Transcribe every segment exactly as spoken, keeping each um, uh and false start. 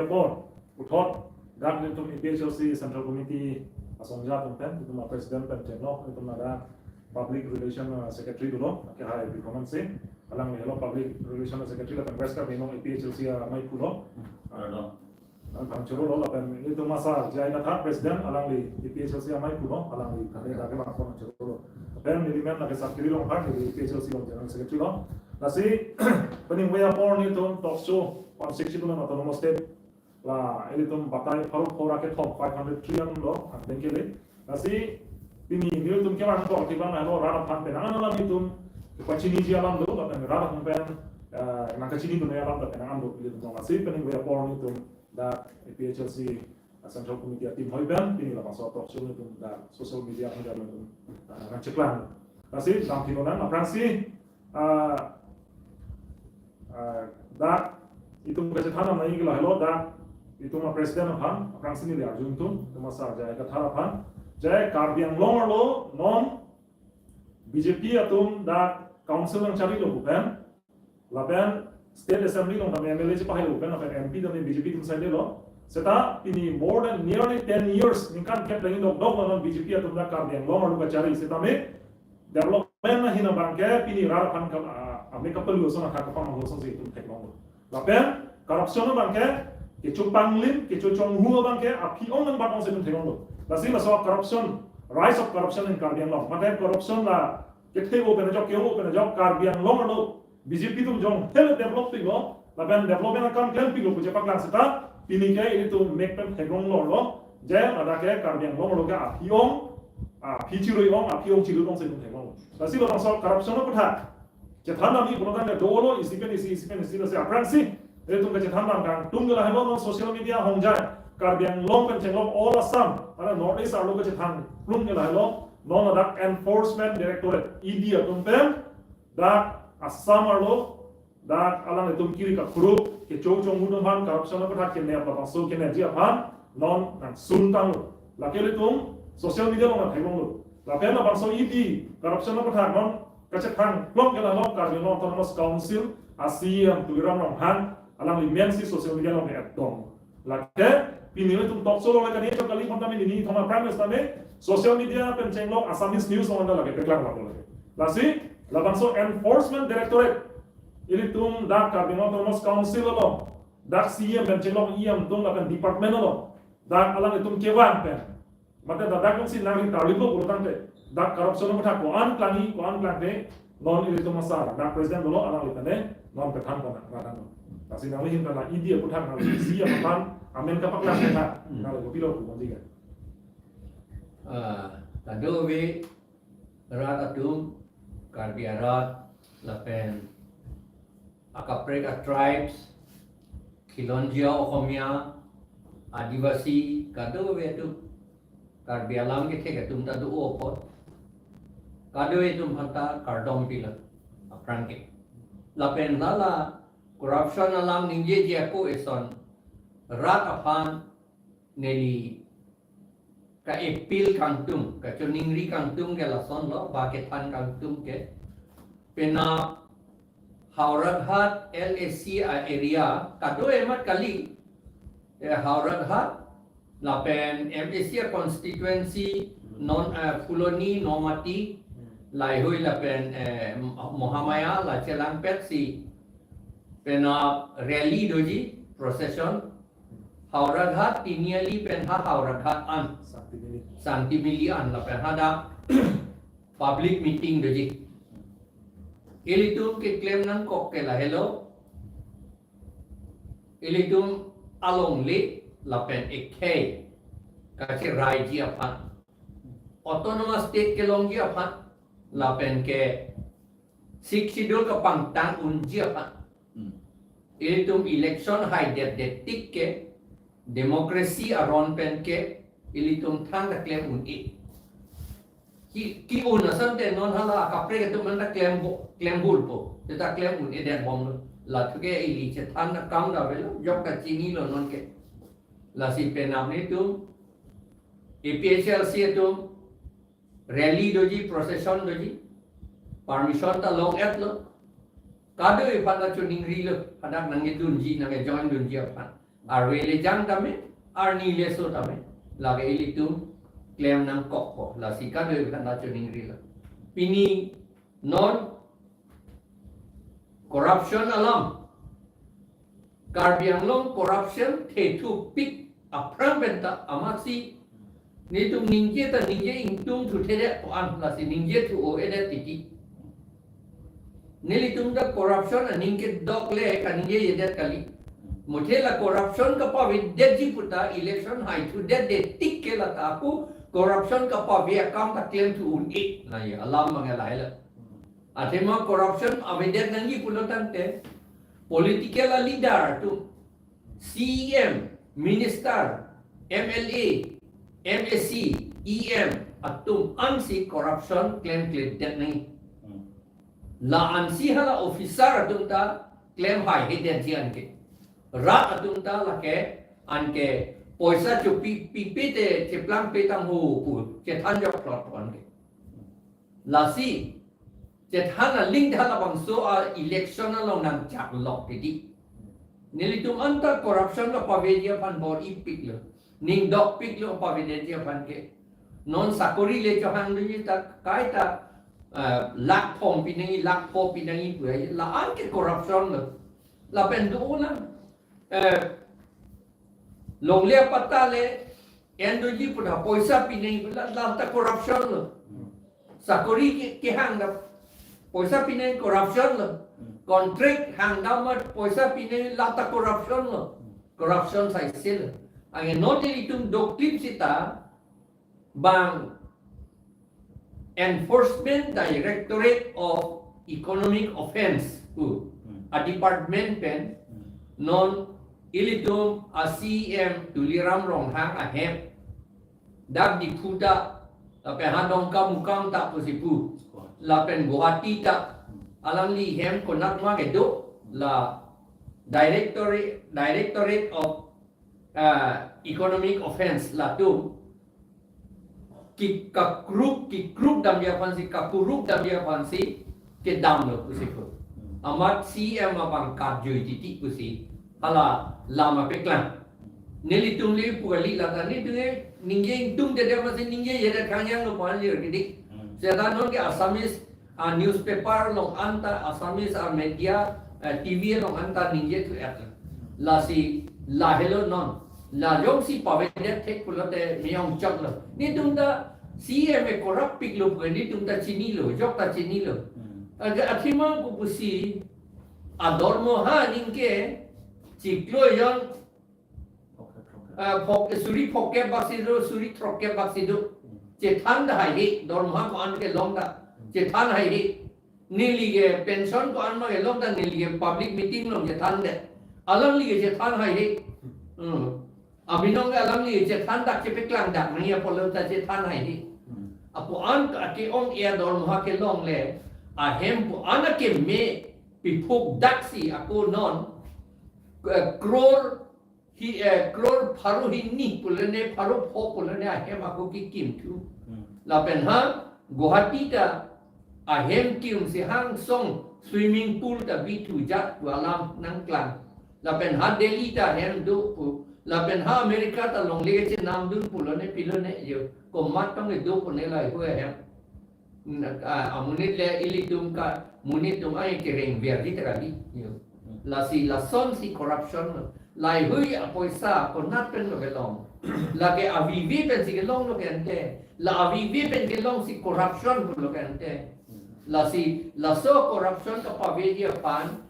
apor puthot dak nelitum A P H L C Central Committee asongja atum pen, nelitum a-president pen chenglok, nelitum ladak public relation, uh, secretary dolo, akehai Bikroman Singh, alangli helo public relation secretary lapen West Karbi Anglong A P H L C amei pulo. Ardom. Nangphan chorolo lapen nelitum asar J I Kathar president, alangli A P H L C amei pulo, alangli kane dak ke bang pon chorolo. Lapen neli men lake Sapkiri along aphan, neli A P H L C along general secretary lo. Lasi peningve apor nelitum talk show on sixty-two autonomous state, la ilitum batai pharo pharo kethom, five hundred three an lo, an dengkele. Lasi pini nelitum kevang ko, kevang lo rat aphan penang an alam nelitum kepachiniji alam do, lapen rat aphan pen, eh, nangkachinidun alam do, penang an do nelitum. Lasi peningve apor nelitum dak A P H L C Central Committee a-team hoi pen, pini labangso talk show nelitum dak social media aphan nelitum, eh, nangcheklang. Lasi damthinon nang, aphrangsi, ah, ah, dak itum kachethan nangji ke lahelo, dak itum a-president aphan, aphrangsi neli arjudun, itum asar J I Kathar aphan, je Karbi Anglong arlo non B J P atum dak council nangcharilo pu pen, lapen State Assembly along tame M L A chepahelo pu pen, lapen M P tame B J P atum side lo. Seta pini more than nearly ten years, ningkan kep lagi dokdok lo non B J P atum dak Karbi Anglong arlo kachari, setame development ahin abangke pini rat aphan kam, ah, ame kapelu ason, athak kapamanglo asonsi itum theklonglo. Lapen corruption abangke kecho panglim, kecho chonghu abangke aphi ong nangbat ongsi itum theklonglo. Lasi laso corruption, rise of corruption in Karbi Anglong, mate corruption la kethe-o pen ajok, ke-o pen ajok Karbi Anglong arlo B J P atum jong hel develop piklo, lapen development akam klempiklo pu chepaklang seta, pini ke ilitum mek pen theklonglo, je ladak ke Karbi Anglong arlo ke aphi ong, aphi chirui ong, aphi ong chilut ongsi itum theklonglo. Lasi labangso corruption aputhak chethan damji pulo tangte dolo, isi pen isi, isi pen isi, lasi aphrangsi ilitum kachethan dam kangtung ke lahelo non social media hongjai, Karbi Anglong pen chenglok all Assam, mane North East arlo kachethan plum ke lahelo, non ladak Enforcement Directorate, E D atum pen dak Assam arlo, dak alanglitum kiri kakhrup, kecho chonghu atum aphan, corruption aputhak kenep labangso kenepji aphan non nangsun tanglo. Lake ilitum social media along nangtheklonglo. Lapen labangso E D corruption aputhak non kachethan plok ke lahelo Karbi Anglong Autonomous Council a-C E M Tuliram Ronghang, alangli mensi social media along etdom. Lake pini nelitum talk show along lake ni chok kali, konta pini neli thoma Prime Minister ne social media pen chenglok Assamese news along lake peklang lake. Lasi labangso Enforcement Directorate, ilitum dak Karbi Anglong Autonomous Council along, dak C E M pen chenglok E M atum lapen department along, dak alanglitum kevang pen, mate dak dak si nangri tarliplo pulo tangte, dak corruption aputhak ko-an klangji, ko-an klangte, non ilitum asar dak president dolo, alangli tame non pethan pon nang, nang. Lasi nangli ahin pen la E D aputhak, nangli C E M aphan amen kapaklang pethan, nangli kopilo pu bonjika. Ah, kadokave rat atum, Karbi arat, lapen akaprek a-tribes, Khilonjia Okhomia, Adivasi, kadokave atum, Karbi alam kethek atum ta do-o apot, kadokave atum aphanta kardom pilo aphrang ke. Lapen lala corruption alam ningjeji ako eson rat aphan neli ka-appeal kangtung, kachoningri kangtung ke lasonlo, ba kethan kangtung ke, penap Howraghat L A C a-area, kado emat kali, eh, Howraghat, lapen M A C a-constituency, non, eh, Phuloni, Nomati, Laihui lapen, eh, Mohamaya, la chelangpet si penap rally doji, procession, Howraghat, Tiniali pen ha Howraghat an, Santimili. Santimili an, lapen hadak public meeting doji. Ilitum keklem nangkok ke lahelo, ilitum alongle lapen ekhei kacheraiji aphan, autonomous state kelongji aphan, lapen ke Sixth Schedule kapangtang unji aphan. Hmm. Ilitum election haidet det tik ke democracy aron pen ke ilitum than ta klem un-e. Ki, ki-un asonte non hala akaprek atum anta klem bo, klem bulpo. Seta klem un-edet bomlo. Lathu ke ili chethan akam ta avelo, jok ta chinilo non ke. Lasi penap nelitum A P H L C atum rally doji, procession doji, permission ta long-etlo. Kadokave aphan ta choningrilo, hadak nangkedunji, nangkejoin dunji aphan. Arve le jang tame, arni le so tame, lake ilitum klem nangkokpo, lasi kadokave aphan ta choningrilo. Pini non corruption alam, Karbi Anglong corruption thethupik aphrang pen ta amatsi nelitum ningje ta ningje ingtungthu thedet ko-an, lasi ningjethu-o-edet titi. Nelitum ta corruption aning kedok le kaningjejedet kali. Muthe la corruption kapavedetji pu ta election haithudet de tik ke la ta ako corruption kapave akam ta klemthu un-e. La ya alam mangalai la. Athema corruption avedet nangji pulo tangte political leader atum, C E M, minister, M L A, M A C, E M atum ansi corruption klemkledet nangji. Hmm. La ansi hala officer atum ta klem haihedetji anke. Rat atum ta lake anke poisa chopi pipe te cheplangpe tangho pu chethan jokplot anke. Lasi chethan aling tha labangso a-election along nangchaklok titi. Nelitum anta corruption kapaveji aphan bor-ipiklo, ningdokpiklo pavedetji aphan ke. Non sakori le chohang dunji ta kaita, eh, lakh thom pinangji, lakh pho pinangji pu ai, la-an ke corruption lo. Lapen do-o lang, eh, longle apatta le en doji pu ta poisa pinangji pu la, la ta corruption lo. Sakori ke, kehang ta poisa pinangji corruption lo. Contract hang ta ma poisa pinangji, la ta corruption lo. Corruption saise lo. Anke non nelitum doklip sita bang Enforcement Directorate of Economic Offence pu, hmm, a-department pen, hmm, non ilitum a-C E M Tuliram Ronghang ahem dak Diphu ta, lapen ha Dongkamukam ta pusi pu, lapen Guwahati ta, hmm, alangli hem konat ma kedo, la Directorate, Directorate of, ah, Economic Offence latum ki kakruk, kikruk damji aphansi, kakuruk damji aphansi kedamlo pusi pu. Amat C E M abang kapjui titi pusi hala lam apeklang. Nelitum le pu kali, la ta nelitum ke ningje ingtungtedet masi ningjejedet khangjang lo pu an lir titi. Hmm. Seta non ke Assamese a-newspaper along anta, Assamese a-media, eh, T V along anta ningjethu-et. Lasi lahelo non. La jongsi pavedet thek pulote me-ong choklo. Nelitum ta C E M e corrupt piklo pu nelitum ta chinilo, jok ta chinilo. Hmm. Aga athema ko pusi adormoha ningke chiklo jon, ah, phok, suri phongkep baksi do, suri throkkep baksi do. Chethan ta haihe, dormoha ko-an kelong ta chethan haihe. Neli ke pension ko-an ma kelong ta neli ke public meeting along chethandet. Alangli ke chethan haihe. Hmm. Abinong ke alangli chethan dak chepeklang dak nangji apotlo ta chethan haihe. Hmm. Apo an ke ong-e adormoha kelong le, ahem pu an akeme piphuk daksi ako non, eh, crore hi, eh, crore pharo hini pulone, pharo pho pulone ahem ako kikimthu. Hmm. Lapen ha Guwahati ta ahem kimsi hangsong swimming pool ta bithu jat pu alam nangklang. Lapen ha Delhi ta ahem do pu. Lapen ha America ta longle kechenamdun pulone pilone yo. Komat tong do pune lahei ahem. Na, ah, amonit le ilitum ke, monit atum ai kereng verji ta kali. Yo. Lasi lasonsi corruption lo. Lahei apoisa konat pen lo kelong. Lake avivi pensi kelong lo ke ante. La avivi pen kelongsi corruption lo ke ante. Lasi laso corruption kapaveji aphan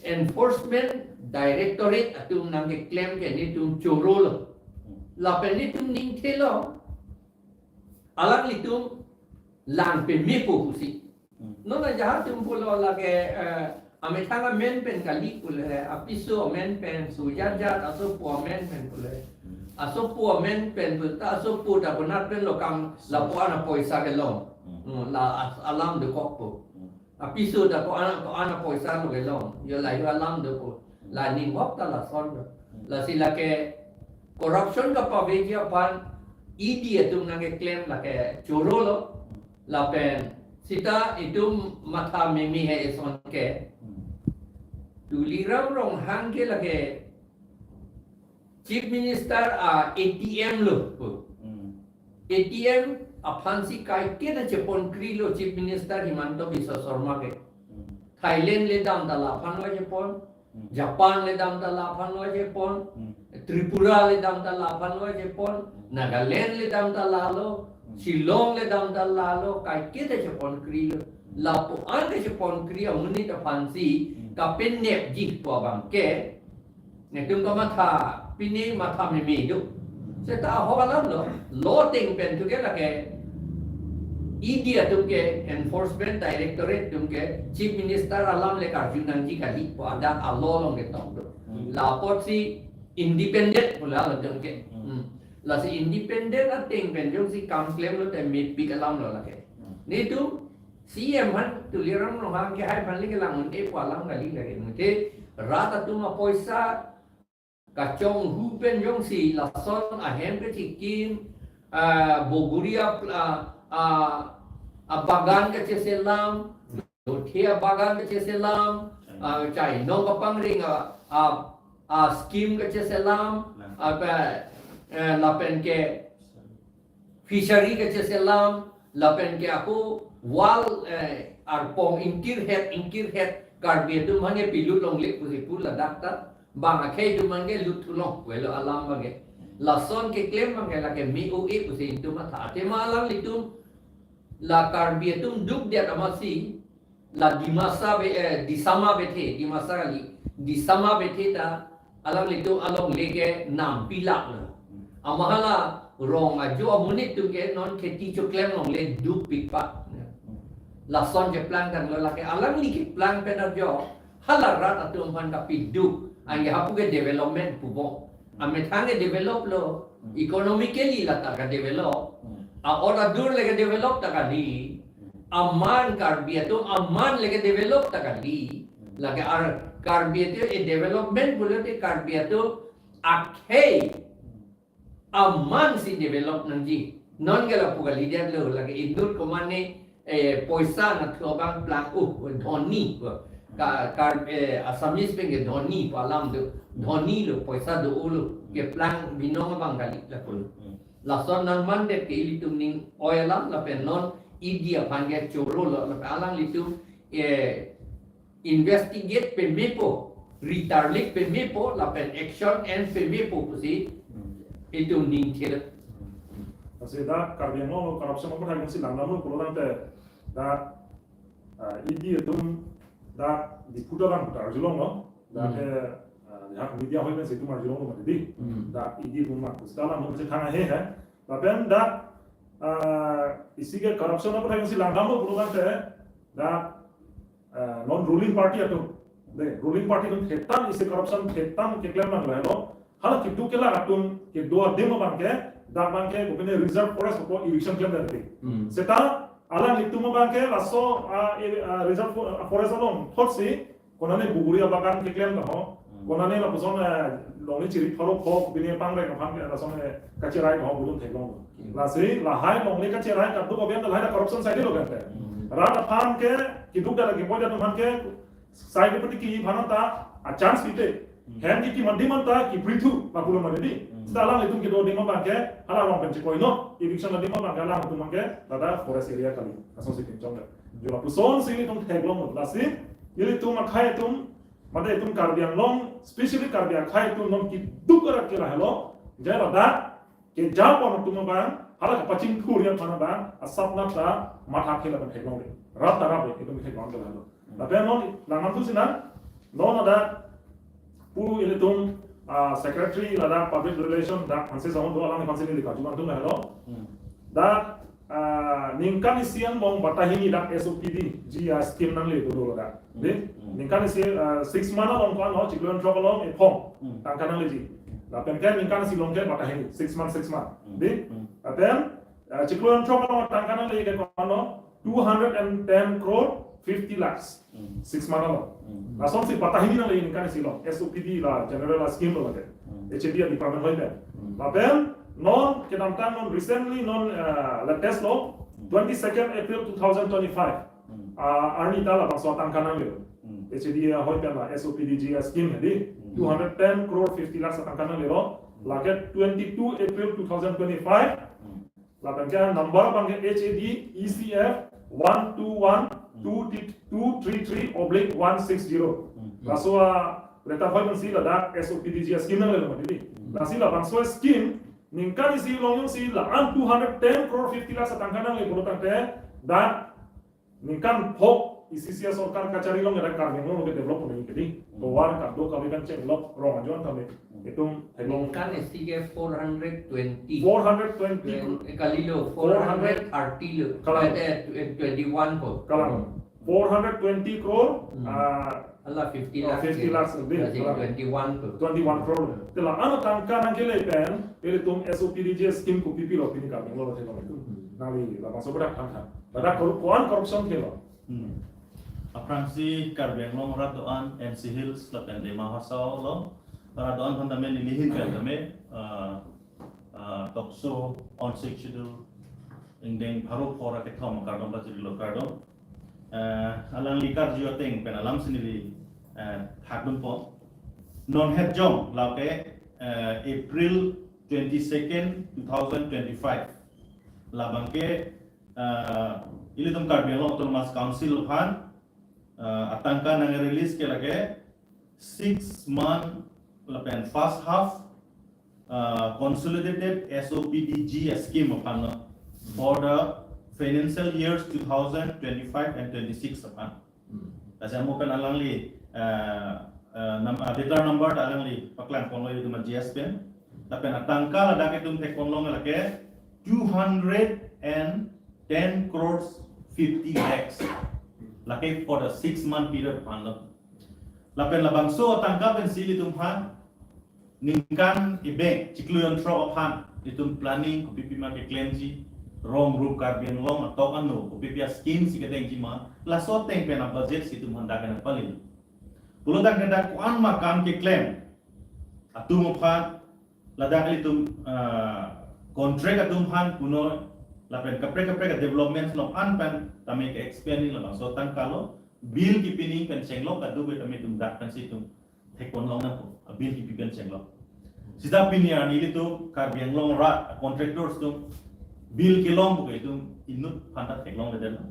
Enforcement Directorate atum nangkeklem ke nelitum choro lo. Lapen nelitum ningthe lo. Alanglitum lang pemepo pusi. Hmm. Non ajahak atum pulo lake, eh, amethang amen pen kali pule, apiso amen pen, sujat jat asopo amen pen pule. Hmm. Asopo amen pen pu ta asopo ta konat pen lo kam lapu-an apoisa kelong. Hmm. Hmm, la as-, alam dokokpo. Hmm. Apiso ta ko-an, ko-an apoisa lo kelong. Yo lahei alam dopo. La ning hok ta lason do. Lasi lake corruption kapaveji aphan E D atum nangkeklem lake choro lo. Lapen seta itum matha meme he eson ke. Tuliram Ronghang ke lake Chief Minister a ATM lo. Hmm. ATM aphansi kaiketa chepon krilo Chief Minister Himanta Biswa Sarma ke. Hmm. Thailand le dam ta laphan lo chepon. Hmm. Japan le dam ta laphan lo chepon. Hmm. Tripura le dam ta laphan lo chepon. Hmm. Nagaland le dam ta lalo. Hmm. Shillong le dam ta lalo. Kaiketa chepon krilo. Hmm. Lapu-an ke chepon kri amonit aphansi. Hmm. Kapenepji pu abang ke. Netum kamatha, pine matha meme do. Seta ahok alam lo, lo ateng pen tu ke lake, E D atum ke, Enforcement Directorate atum ke, Chief Minister alam le karju nangji kali, pu adak a-law along ketong do. Hmm. Lapotsi independent pu la latum ke. Hmm. Hmm. Lasi independent ateng pen jongsi kam klemlo te mepik alam lo lake. Hmm. Netum, C M aphan Tuliram Ronghang ke hai aphan le kelang un-e pu alam kali lake. Mate rat atum apoisa kachonghu pen jongsi lason ahem kechikim, ah, bogori a, ah, ah, abagan kacheselam, lothe abagan kacheselam, ah, chainong kapangring a, a, a scheme kacheselam, ah, pa, eh, lapen ke fishery kacheselam, lapen ke ako wall, eh, arpong ingkirhet, ingkirhet, Karbi atum aphan ke pilut longle pusi pu ladak ta, bang akhei atum aphan ke lut thulong, velo alam abang ke. Lason keklem abang ke lake me-o-e pusi itum matha. Athema alanglitum, la Karbi atum dukdet amatsi, la Dimasa be, eh, Disama bethe, Dimasa kali, Disama bethe ta, alanglitum alongle ke nam pilak lo. Amahala rong ajo amonit atum ke non kheti choklem longle dukpik pa. Lason cheplang tanglo lake alangli keplang pen ajo, hala rat atum aphan kapiduk, anke hapu ke development pupo. Amethang ke develop lo, economically la ta kadevelop. A-or adur le kadevelop ta kali. Aman Karbi atum aman le kadevelop ta kali. Lake ar Karbi atum e-development pulote Karbi atum akhei amansi develop nangji. Non ke lapu kalidet lo, lake inut komane, eh, poisa nathu abang plang, uh, dhoni. Ka, ka, eh, Assamese pen ke dhoni pu alam do. Dhoni lo, poisa do lo. Keplang binong abang kali lapu. Hmm. Lason nangmandet ke ilitum ning-oi alam lapen non E D aphan ke choro lo, lapen alanglitum, eh, investigate pemepo, ritarlik pemepo, lapen action en pemepo pusi, hmm, itum ning thir. Lasi dak Karbi Anglong lo corruption apor hai jongsi langdamlo pulo tangte dak, ah, E D atum dak Diphu ta lang putar arjulong lo. Dak, hmm, ke, ah, ya media hoi pensi itum arjulong lo mati di. Hmm. Dak E D atum lang pusi ta lang pusi thang ahe hai. Lapen dak, ah, isi ke corruption apor hai jongsi langdamlo pulo tangte dak, ah, non ruling party atum. De, ruling party atum thetan isi corruption thetan keklem nanglo. Hala keduk kelak atum kedo adim abang ke, dak abang ke, kopine reserve forest apo eviction klem dati. Hmm. Seta alanglitum abang ke laso, ah, e, ah, reserve fo-, ah, forest along thotsi, konane buguri abagan keklem ta ho. Hmm. Konane lapuson, eh, longle chiri pharo pho, kopine pangreng aphan ke lason, eh, kacherai ho budun theklong. Hmm. Lasi lahai longle kacherai kaduk abian lahai ta corruption side lo kan te. Hmm. Rat aphan ke keduk dala kepoi dala aphan ke sai ke pati ki phanon ta a chance kite. Hmm. Hem ki ki mandi man ta ki prithu lapulo mandi di. Hmm. Seta alanglitum kedo adim abang ke hala along pen chekoi no. Eviction adim abang ke alangtum abang ke lada forest area kali. Asonsi pinchong le. Jo lapusonsi ilitum theklong lasi ilitum akhei atum, mate itum Karbi Anglong, specially Karbi akhei atum non keduk arat ke lahelo. Jai ladak kejapon atum abang, hala kepachingthur aphan abang, asap nat ta matha khela abang theklong le. Rap ta rap le, itum theklong ke lahelo. Hmm. Lapen non langdam thusi nang, non ada pu ilitum, ah, secretary ladak public relation dak aphansi jong do, alangli aphansi neli karju abang tum lahelo. Hmm. Dak, ah, ningkan isi angbong batahini dak S O P D G R scheme nangle do do dak. Hmm. Di? Hmm. Ningkan isi, ah, six month along ko-an ho, chiklo jon throk along ephong. Hmm. Tangka nangleji. Lapen ke ningkan isi along ke batahini, six month, six month. Hmm. Di? Hmm. Lapen, ah, chiklo jon throk along tangka nangle ke ko-an ho, two hundred and ten crore fifty lakhs. Hmm. Six month along. Hmm. Lasonsi batahini nangle ningkan isi along. S O P D la general a scheme lo lake. Hmm. H A D a department hoi pen. Hmm. Lapen non kedamtang non recently non, ah, latest lo, hmm, twenty-second April two thousand twenty-five. Hmm. Ah, arni ta labangso atangka nanglelo. Hmm. H A D a hoi pen la S O P D G R scheme hedi. Hmm. Two hundred ten crore fifty lakhs atangka nanglelo. Lake twenty-two April two thousand twenty-five. Lapen ke number abang ke H A D E C F one two one two three three oblique one six zero. Laso a letter hoi pensi ladak S O P D G scheme nanglelo mati. Lasi labangso scheme ningkan isi along si la-an two hundred ten crore fifty lakhs atangka nangle pulo tangte dak ningkan phok isi isi sorkar kachari along dak Karbi Anglong ke develop nangji kedi. Tovar kado kave kan chenglok rong ajon kami. Itum theklong Ningkan isi ke four hundred twenty. Four hundred twenty Twen- eh, kalilo, four hundred thirty lo. Kalang. Eh, eh, twenty-one ko. Kalang. Four hundred twenty crore, Hmm. ah, Hala fifty oh, lakhs fifty ke. Lakhs lebih, Berarti kalang. Twenty-one ko. Twenty-one crore. Te la-an atangka nangkele pen, ilitum S O P D G scheme kopi pilo pini kami ngolo theklong itum. Hmm. Nangli labangso bedak tangka. Ladak koru- ko-an corruption kelo. Hmm. Aphrangsi Karbi Anglong rat do-an, N C Hills lapen Dima Hasao along rat do-an aphan tame nelihin pen tame, ah, ah, talk show on Sixth Schedule ingdeng pharo phor akethom akardom pajirlo, kardom. Eh, alangli karju ateng pen alam si neli, eh, thakdunpo. Non het jong lake, eh, April twenty-second, two thousand twenty-five. Labang ke, eh, ilitum Karbi Anglong Autonomous Council aphan, eh, atangka nang release ke lake six month lapen first half, uh, consolidated S O P D G scheme aphan lo for the financial years two thousand twenty-five and twenty-six aphan. Hmm. Lasi amo pen alangli, uh, uh, nam, uh, data number ta alangli paklang ponlo itum G S pen. Lapen atangka ladak itum thekponlong lake two hundred and ten crores fifty lakhs. Lake for the six month period aphan lo. Lapen labangso atangka pensi ilitum aphan ningkan ibeng chiklo jontro aphan itum planning kopipi ma keklemji, rong rup Karbi Anglong atok ano kopipi a scheme si kedengji ma, laso ateng pen a budget si itum aphan dak nangpali. Pulo tangte dak ko-an ma kam keklem atum aphan, ladak ilitum, ah, contract atum aphan puno lapen kaprek kaprek development along an pen tame ke expanding labangso atangka lo, bill kepining pen chenglok kado ke tame itum dak pensi itum thekponlong nangpo, a bill kepi pen chenglok. Sita pini arni ilitum Karbi Anglong rat a contractors atum bill kelong pu ke itum inut aphan ta theklongledetlo.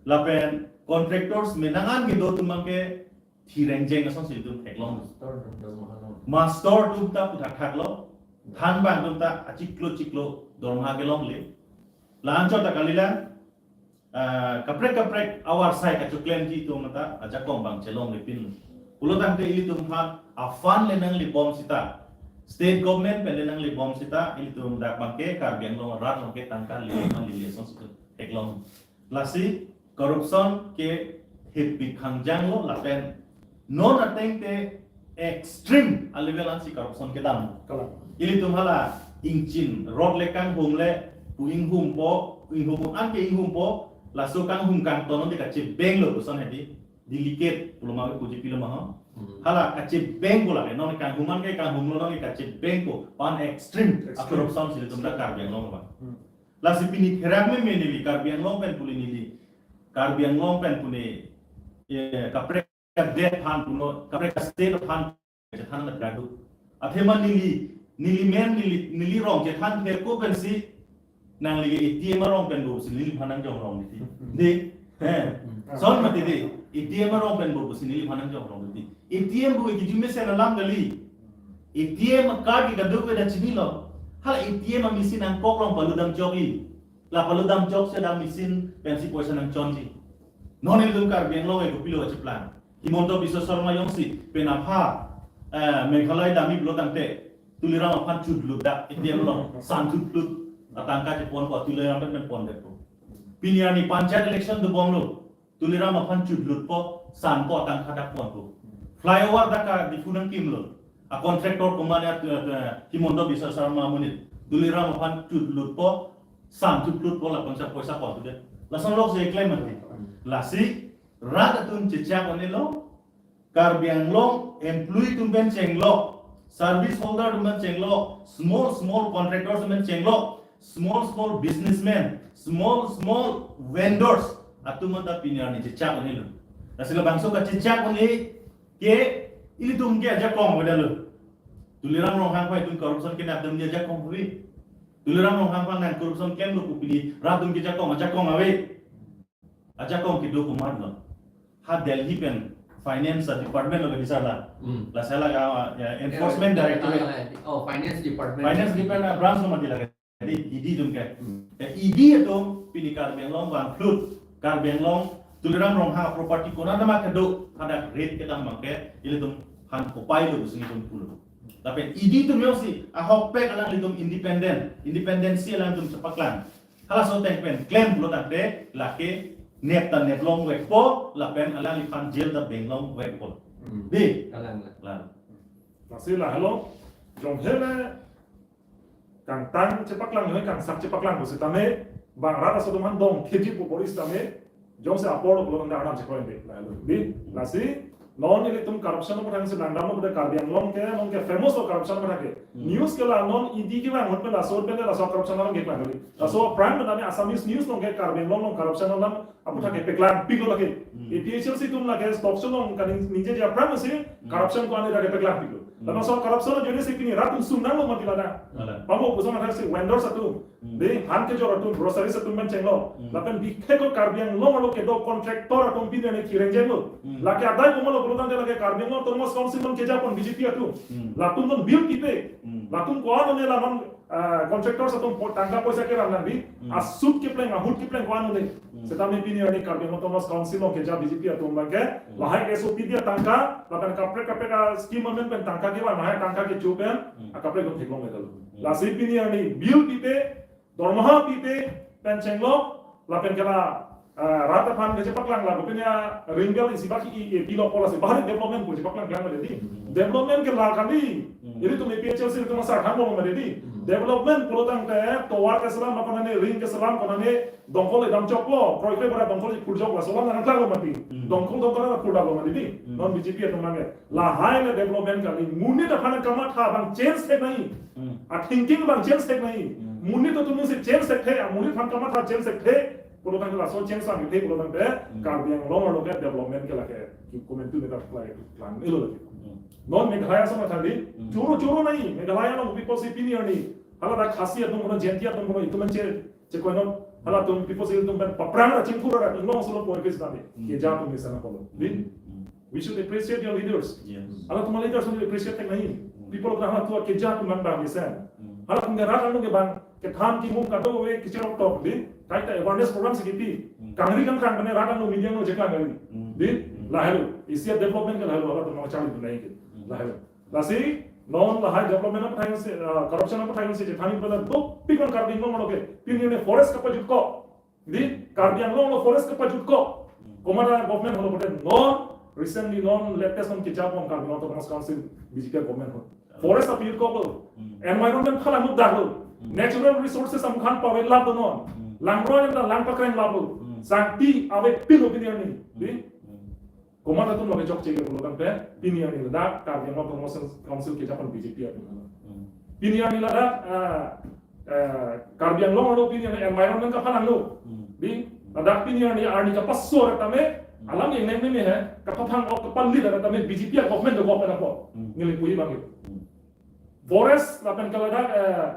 Lapen contractors menang an kedo atum abang ke thireng jeng asonsi itum theklong. Master atum dormaha long. Master atum ta puthak thaklo. Thanbang atum ta achiklo chiklo dormaha kelongle. La-an chot ta kalilang, ah, kaprek kaprek awarsai kachoklemji atum ta ajakong abang chelongle pinlo. Pulo tangte ilitum aphan a fund le nanglebom sita, state government pen le nanglebom sita, ilitum dak abang ke Karbi Anglong rat along ke tangka lile ma lile asonsi itum theklong. Lasi corruption ke hepik hangjanglo lapen non ateng te extreme a level ansi corruption kedam. Kalang. Ilitum hala ingchin rot le kanghum le pu inghumpo, inghum an ke inghumpo, laso kanghum kangton te kachebenglo koson hedi, delicate pulo ma ke puji pilo ma ho. Hmm. Hala kachebengpo lake, non kanghum an ke kanghumlo, non ke kachebengpo, pan extreme a Extreme. Corruption si ilitum dak Karbi Anglong abang. Hmm. Lasi pini therak meme neli Karbi Anglong pen pule neli, Karbi Anglong pen pule, eh, kaprek kadet aphan puno, kaprek state aphan chethan na gradu. Athema neli, neli men, neli, neli rong chethan therko pensi nangli A T M arong pen bo si neliphan nangjong rong di. Di, eh, son mati di, A T M arong pen bo si neliphan nangjong rong di. A T M bo kejumesen alam kali. A T M card ke kadokave ta chinilo. Hala A T M a machine angkok along paludam chokji. La paludam chok si dak machine pensi poisa nangchonji. Non ilitum Karbi Anglong ke kopilo kacheplang. Himanta Biswa Sarma jongsi pen apha, eh, Meghalaya damji pulo tangte Tuliram aphan chutlut dak A T M along san chutlut atangka cheponpo, Tuliram pen pen pondetpo. Pini arni panchayat election dobomlo. Tuliram aphan chutlutpo, sanpo atangka dak ponpo. Flyover dak ka Diphu nangkimlo. A contractor komatne, eh, eh, Himanta Biswa Sarma amonit. Tuliram aphan chutlutpo, san chutlutpo, lapuson poisa ponpo de. Lason lok si keklem mati. Lasi rat atum chechak un-elo, Karbi Anglong employee atum pen chenglok, service holder atum pen chenglok, small small contractors atum pen chenglok, small small businessmen, small small vendors atum ta pini arni chechak un-elo. Lasi labangso kachechak un-e ke ilitum ke ajakong wedalo. Tuliram Ronghang aphan itum corruption ke nangdam dia ajakong ave. Tuliram Ronghang aphan nang corruption klem lo pu pini rat atum ke ajakong, ajakong ave. Ajakong kedo komatlo? Ha Delhi pen finance department lo ke bisa la. Hmm. La sala ka, ya, enforcement Ya, directorate. ya, ya. Oh, finance department. Finance department branch lo mati lagi. Jadi E D atum ke. Hmm. Ya, E D atum pini Karbi Anglong bang flut. Karbi Anglong Tuliram Ronghang property konat ma kedo hadak raid kedam abang ke ilitum aphan upai lo pusing itum pulo. Lapen E D atum jongsi ahokpet alanglitum independent, independency alangtum chepaklang. Halaso ateng pen klem pulo tangte lake nep ta neplongvekpo lapen alangliphan jail ta benglongvekpo. Hmm. Di? Kalang la. Lang. Lasi lahelo, jong hele kangtang chepaklang, jong kangsak chepaklang pusitame, bang rat aso atum aphan dong theji pu poris tame, jongsi apor lo pulo tangte arnam chekroide, lahelo. Di? Lasi, non ilitum corruption aphuthak si langdamlo pute Karbi Anglong ke, non ke famous lo corruption aphuthak ke. Hmm. News ke la non E D kevang ahut pen laso pen laso corruption alam keklang kali. Laso aphrang pen ami Assamese news along ke Karbi Anglong along corruption alam aphuthak ke peklangpiklo lake. Hmm. A P H L C atum lake talk show along kaningje aphrang si Hmm. corruption ko-an lake peklangpiklo. Hmm. Lapen laso corruption ajoine si pini rat atum sumnanglo mati lana. Ala. Pamo pusong athak si vendors atum. Hmm. Di han kejor atum, groceries atum pen chenglo. Hmm. Lapen bikheko Karbi Anglong arlo kedo contractor atum pini arni kireng jenglo. Hmm. Lake adai komatlo pulo tangte lake Karbi Anglong Autonomous Council along kejapon B J P atum. Hmm. Latum non bill pipe. Hmm. Latum ko-an one la non, ah, contractors atum po-, tangka poisa keram nangbi. Hmm. Asut kepleng, ahut kepleng ko-an one. Hmm. Setame pini arni Karbi Anglong Autonomous Council along keja B J P atum abang ke. Hmm. Lahai S O P dia tangka, lapen kaprek kaprek a-scheme amen pen tangka kevan, lahai tangka kecho pen, Hmm. akaprek atum theklongledetlo. Hmm. Lasi pini arni bill pipe, dormaha pipe pen chenglo, lapen ke la, eh, rat aphan kechepaklang la, kopine ringgel isi baki i, i pilo pola si bahari development pu chepaklang klang di. Hmm. Development ke la kali, Hmm. ilitum A P H L C ilitum asar thangbom di. Hmm. Development pulo tangte tovar keselam, apa nane ring keselam, apa nane dongkol edam choklo, kroikre bara dongkol iphur choklo, laso alam nangklang mati. Hmm. Dongkol dongkol nang phur damlo mati di. Hmm. Non B J P atum nangke. Lahai le development kali, monit aphan kamatha abang change thek nangji. Hmm. A thinking abang change thek nangji. Hmm. Monit atum si change thekthe, a monit aphan kamatha change thekthe, pulo tangte laso change abang thekthe pulo tangte, Hmm. Karbi Anglong arlo ke development ke lake, ki komentu ne ta klai, klang ilo lake. Hmm. Non Meghalaya ason athak di, Hmm. choro choro nangji, Meghalaya along people si pini arni, hala dak Khasi atum kono, Jaintia atum kono, itum anche, chekoinon, halatum people si itum pen paphrang ra chingkur ra, inglong solo por ke sedang di, Hmm. keja atum misalnya apotlo. Di? Hmm. We should appreciate your leaders. Yes. Halatum a-leaders appreciate thek nangji. Hmm. People of the halatum akeja atum abang bang mesen. Hmm. Halatum ke rat along ke bang kethan kemung kadokave kechirok tok di. Kaita awareness program si kipi. Hmm. Kangri kangkrang pen rat along media along cheklang kali. Hmm. Di? Hmm. Lahelo. Isi development ke lahelo halatum nangcharli pen nangji ke. Hmm. Lahelo. Lasi, non lahai development aphuthak si, ah, corruption aphuthak si chethan pen dopik an Karbi Anglong arlo ke. Pini arni forest kapajutkok. Di, Karbi Anglong arlo forest kapajutkok. Hmm. Komat a-government holo pute non, recently non, latest non kejapon Karbi Anglong Autonomous Council B J P government ho. Forest kapajutkoklo. Hmm. Environment phalangdaklo. Hmm. Natural resources amukhan pavelaplo non. Hmm. Langroi anta lang pakrenglaplo. Hmm. Sangti avepinlo pini arni. Hmm. Di? Hmm. Komat atum lake chokche ke pulo tangte, pini arni ladak Karbi Anglong Autonomous Council kejapon B J P atum. Hmm. Pini arni ladak, ah, eh, Karbi Anglong arlo pini arni environment kaphalanglo. Hmm. Di, ladak pini arni arni kapaso rat tame, Hmm. alam yang neng neng he, kapaphang ok kapali rat tame B J P a-government do government apo. Hmm. Neli puji bang. Hmm. Forest lapen ke ladak, eh,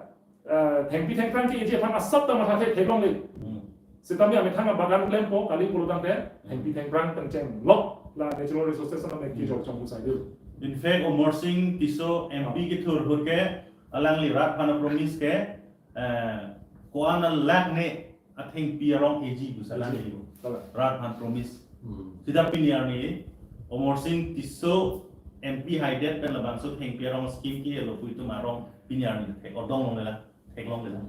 eh, thengpi thengphrang ke eji aphan asap ta matha the theklongle. Hmm. Setame amethang abagan klempo kali pulo tangte, thengpi thengphrang pen chenglok la natural resources na me Hmm. kejor chong usai dulu. In fact, Amarsing Tisso M P kethur ahut ke alangli rat aphan promise ke, eh, ko-an lakh ne athengpi arong eji pu sa alangli. Eji. Kalang. Rat aphan promise. Hmm. Sita pini arni, Amarsing Tisso M P haidet pen labangso thengpi arong scheme kehelo pu itum arong pini arni thek odong longlelang, theklonglelang.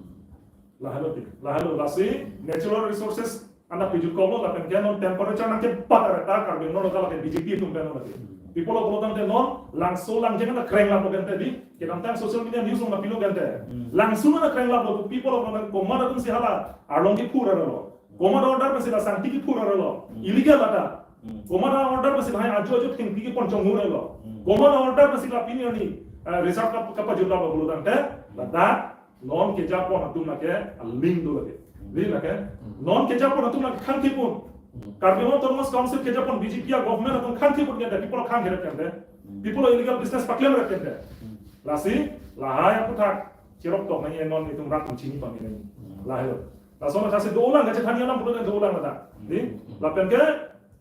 Lahelo ti, lahelo lasi natural resources anta pajutkoklo lapen ke non temperature nangkepat arta Karbi Anglong arlo ke B J P atum pen lake. People of Lotang te non langso langjeng anta krenglaplo ke ante di, kedamtang social media news along pilo ke ante. Hmm. Langso anta krenglaplo, people of Lotang komat atum si hala arlong kephur arlo. Komat order pensi la sangti kephur arlo. Hmm. Illegal anta. Hmm. Komat order pensi la hai ajo ajo thengpi kepon chonghur arlo. Hmm. Komat order pensi la pini arni, eh, reserve kap-, kapajut laplo pulo tangte, Hmm. ladak non kejapon atum lake aling do lake. Hmm. Di lake. Hmm. Non kejapon atum lake khang kepon. Hmm. Karbi Anglong Autonomous Council kejapon B J P a-government atum khang kepon ke ante, people khang kerep ke ante. Hmm. People illegal business paklem rep ke ante. Hmm. Lasi lahai aputhak cherok tok nangji, non itum rat chini pame nangji. Lahai lo. Lason athasi dolang kachethan alam pulo dolang kata. Di, lapen ke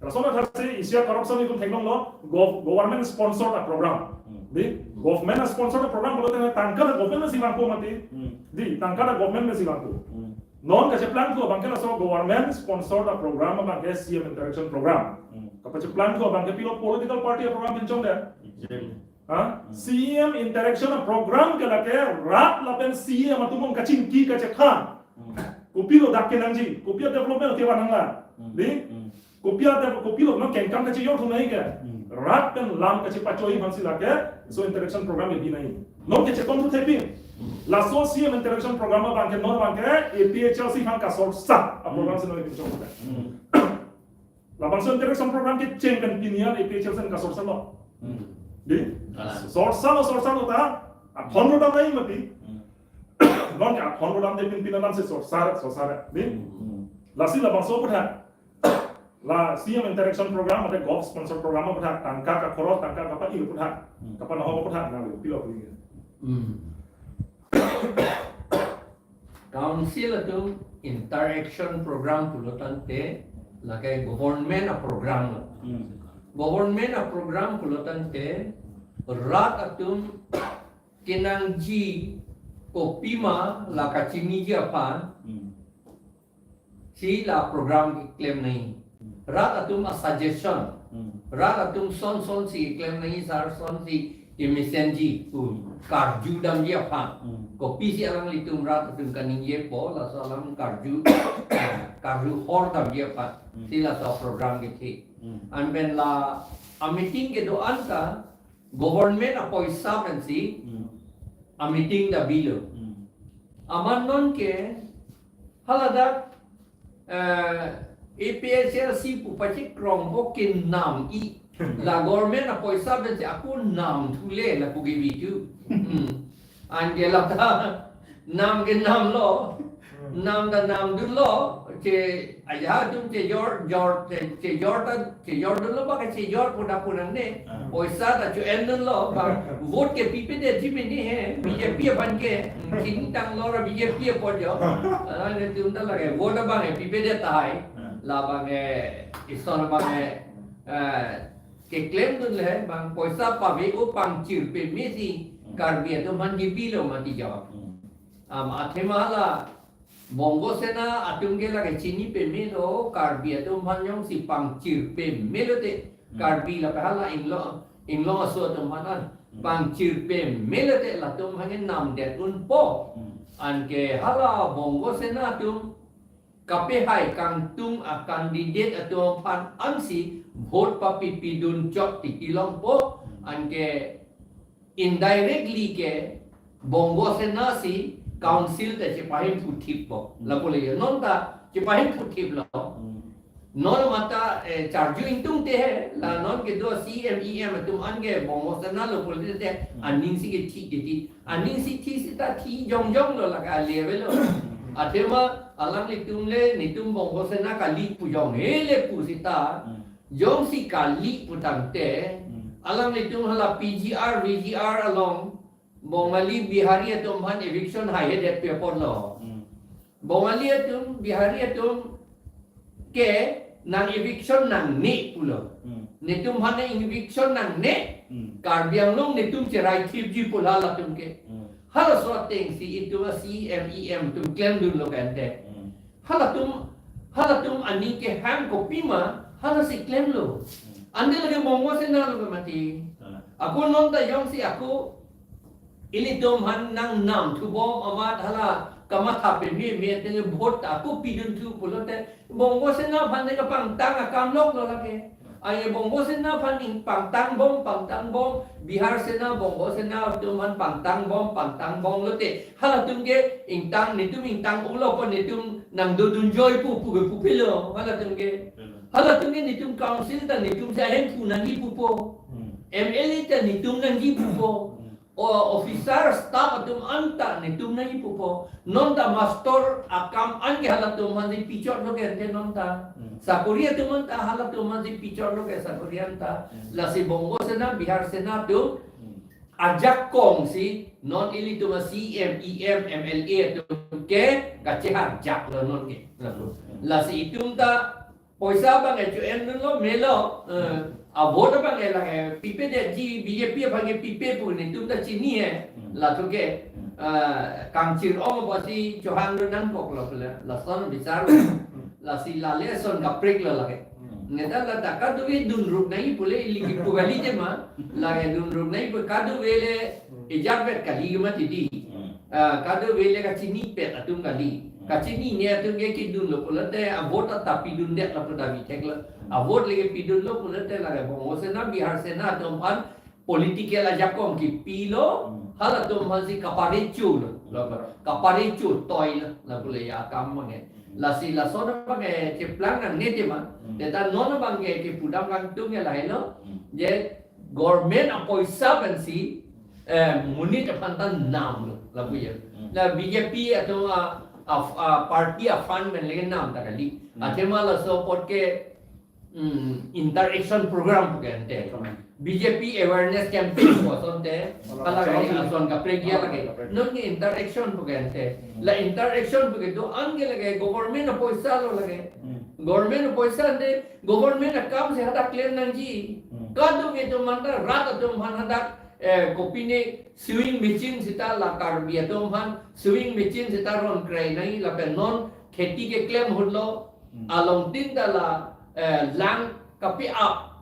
lason athasi isi a-corruption itum theklonglo, gov-, government sponsored a-program. Di, government sponsored a-program pulote tangka ta government si vangpo mati. Di, tangka ta government si vangpo. Non kacheplangthu abangke laso government sponsored a-program abangke C M interaction program. Kapacheplangthu abangke pilo, political party a-program pinchong de. Exactly. Ha? C M interaction a-program ke lake rat lapen C M atum kachingki kachethan. Kopilo dak kenangji, kopi a-development kevan nanglang. Di? Kopi a-dev-, kopilo non kengkam kachejor thu nangji ke. Rat pen lam kachepachoi aphansi lake, so interaction program kebi nangji. Non kachekon thu thepin. Laso C M interaction program abangke non abangke A P H L C aphan kasorsa a-program si non pinchong. Labangso interaction program kecheng pen pini an A P H L C aphan kasorsa lo. Di? Kalang. Sorsa lo, sorsa lo ta. Athon rodam nangji mati. Non ke athon rodam de pin pin alam si sorsa, sorsa. Di? Lasi labangso aputhak, la C M interaction program, mate gov sponsor program aputhak, tangka kakhoros, tangka kapa-i aputhak, kapanahok aputhak, nang pilo puli. Council atum interaction program pulotangte, lake government a-program lo. Government a-program pulotangte, rat atum kenangji kopima la kachiniji aphan, si la program keklem nangji. Rat atum a-suggestion. Rat atum son son si keklem nangji, sar son si kemesenji pu karju damji aphan. Kopisi alanglitum rat atum kaningjepo, laso alam karju, karju hor damji aphan. Si laso program kethe. Anpen la a-meeting kedo-an ta government apoisa pensi a-meeting ta bilo. Amat non ke haladak, eh, A P H L C pu pachikrong bo kenam-i. La government apoisa pensi ako namthule lapu kebi tu. Anke lata nam ke namlo. Nam ta namdunlo, che, ajahak atum chejor, jor, che, chejor ta, chejordunlo, ba kachejor pu ta pu nangne. Poisa ta cho-endunlo, ba vote kepipedet ji mene he, B J P aphan ke, chini tanglo ra B J P apot jo. Alangtum ta lake vote abang kepipedet tahai. Labang ke, ison abang ke, eh, keklemdun le, bang poisa pave-o pangchir pemesi, Karbi atum aphan kebilo mati jawab. Am, athema la, Bongo Sena atum ke lake chini pemelo, Karbi atum aphan jongsi pangchir pemelo te, Karbi lapen hala inglong, inglong aso atum aphan an, pangchir pemelo te latum aphan ke namdet unpo. Anke hala Bongo Sena atum kapehai kangtung a-candidate atum aphan ansi vote papipidun chot titi longpo, anke indirectly ke Bongo Sena si council ta chepahemphu thippo. Lapu le non ta chepahemphu thiplo. Non mata, eh, charju ingtungte he, la non kedo C M E M atum an ke Bongo Sena lo pulote, aning si kethi kethi. Aning si thi seta thi jongjong lo lake a-level lo. Athema alanglitum le netum Bongo Sena kali pu jong hele pu seta. Jongsi kali putangte, alanglitum hala P G R, V G R along, Bongali, Bihari atum aphan eviction haihedet pi apotlo. Bongali atum, Bihari atum ke nang eviction nangne pulo. Netum aphan nang eviction nangne, Karbi Anglong netum cherai thipji pu halatum ke. Halaso atengsi itum a-C M E M atum klemdunlo kante. Halatum, halatum aning kehang kopima, halasi klemlo. Ante lake Bongo Sena lo ke mati. Ako non ta jongsi ako ilitum aphan nang namthupo amat hala kamatha pememe ateng vote ako pidunthu pulote Bongo Sena aphan ne kapangtang akam lok lo lake. Ai Bongo Sena aphan ning pangtangbom, pangtangbom, Bihar Sena, Bongo Sena atum aphan pangtangbom, pangtangbom lote. Halatum ke ingtang, netum ingtang ulo pon netum nangdodunjoi pu, pu ke pupilo. Halatum ke. Halatum ke netum council ta netum si ahemphu nangji pupo. M L A ta netum nangji pupo. O officer staff atum anta netum nangji pupo. Non ta master akam an ke halatum aphansi pichotlo ke ante non ta. Sakori atum anta halatum aphansi pichotlo ke sakori anta. Lasi Bongo Sena, Bihar Sena atum ajakong si non ilitum a C M, E M, M L A atum ke kacheharjak lo non ke. Lasi itum ta poisa abang e cho-en dunlo melo, eh, a vote abang e lake pipe detji, B J P abang e pipe pu netum ta chini he. Hmm. Latum ke, Hmm. eh, kangchir-ong apotsi chohang dun nangkok lo pule. Lason bichar. Lasi lale ason kaprek lo lake. Hmm. Neta la ta kadokave dunruk nangji pule ili kipu kali tema. Lake dunruk nangji pu kadokave le Hmm. ejak vet kali ke mati di. Hmm. Ah, kadokave le kachinipet atum kali. Hmm. Kachinine atum ke kedun lo pulote a vote ta pidundet lapu ta bithek lo. Hmm. A vote le kepidun lo pulote lake Bongo Sena, Bihar Sena atum aphan political ajakong kepilo, Hmm. halatum aphansi kaparecho lo. Lo Hmm. kaparecho toi lo, lapu le ya akam abang e. Hmm. Lasi lason abang e cheplang nangne tema. Hmm. Neta non abang e kepudam kangtung e lahelo. Hmm. Je government apoisa pensi, eh, monit aphan ta nam lo, lapu ya. Hmm. La B J P atum a, a, a party a fund pen le nam ta kali. Hmm. Athema laso apot ke, mm, interaction program pu ke ante. Hmm. B J P awareness campaign pu asonte, Wala, hala wala, kali wala. ason kaprek ya Wala, lake. wala, wala. Non ke interaction pu ke ante. Hmm. La interaction pu ke do-an ke lake government apoisa lo lake. Hmm. Government apoisa ante, government akam si hadak klem nangji. Hmm. Kadokave atum anta rat atum aphan hadak, eh, kopine sewing machine seta la Karbi atum aphan sewing machine seta ron krai nangji lapen non kheti keklem ahut lo Hmm. along tin ta la, eh, lang kape-ap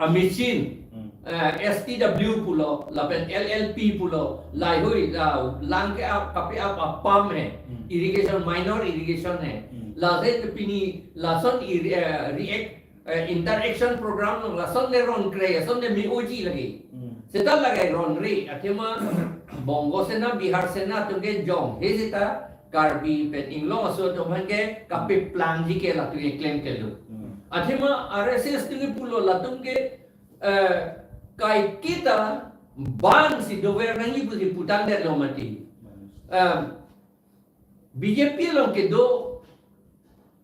a machine, Hmm. eh, S T W pulo, lapen L L P pulo, laheihui, ah, lang ke-ap, kape-ap a pump he, Hmm. irrigation, minor irrigation he. Hmm. Lasi pini, lason ir-, eh, react, eh, interaction program along, lason le ron krai, lason le me-oji lake. Hmm. Seta lake ron re, athema Bongo Sena, Bihar Sena atum ke jong, he seta, Karbi pen inglong aso atum aphan ke kapeplangji ke latum ke klem ke lo. Hmm. Athema R S S atum ke pulo latum ke, eh, kaiketa bandh si dover nangji pusi putangdetlo mati. Hmm. Em, B J P along kedo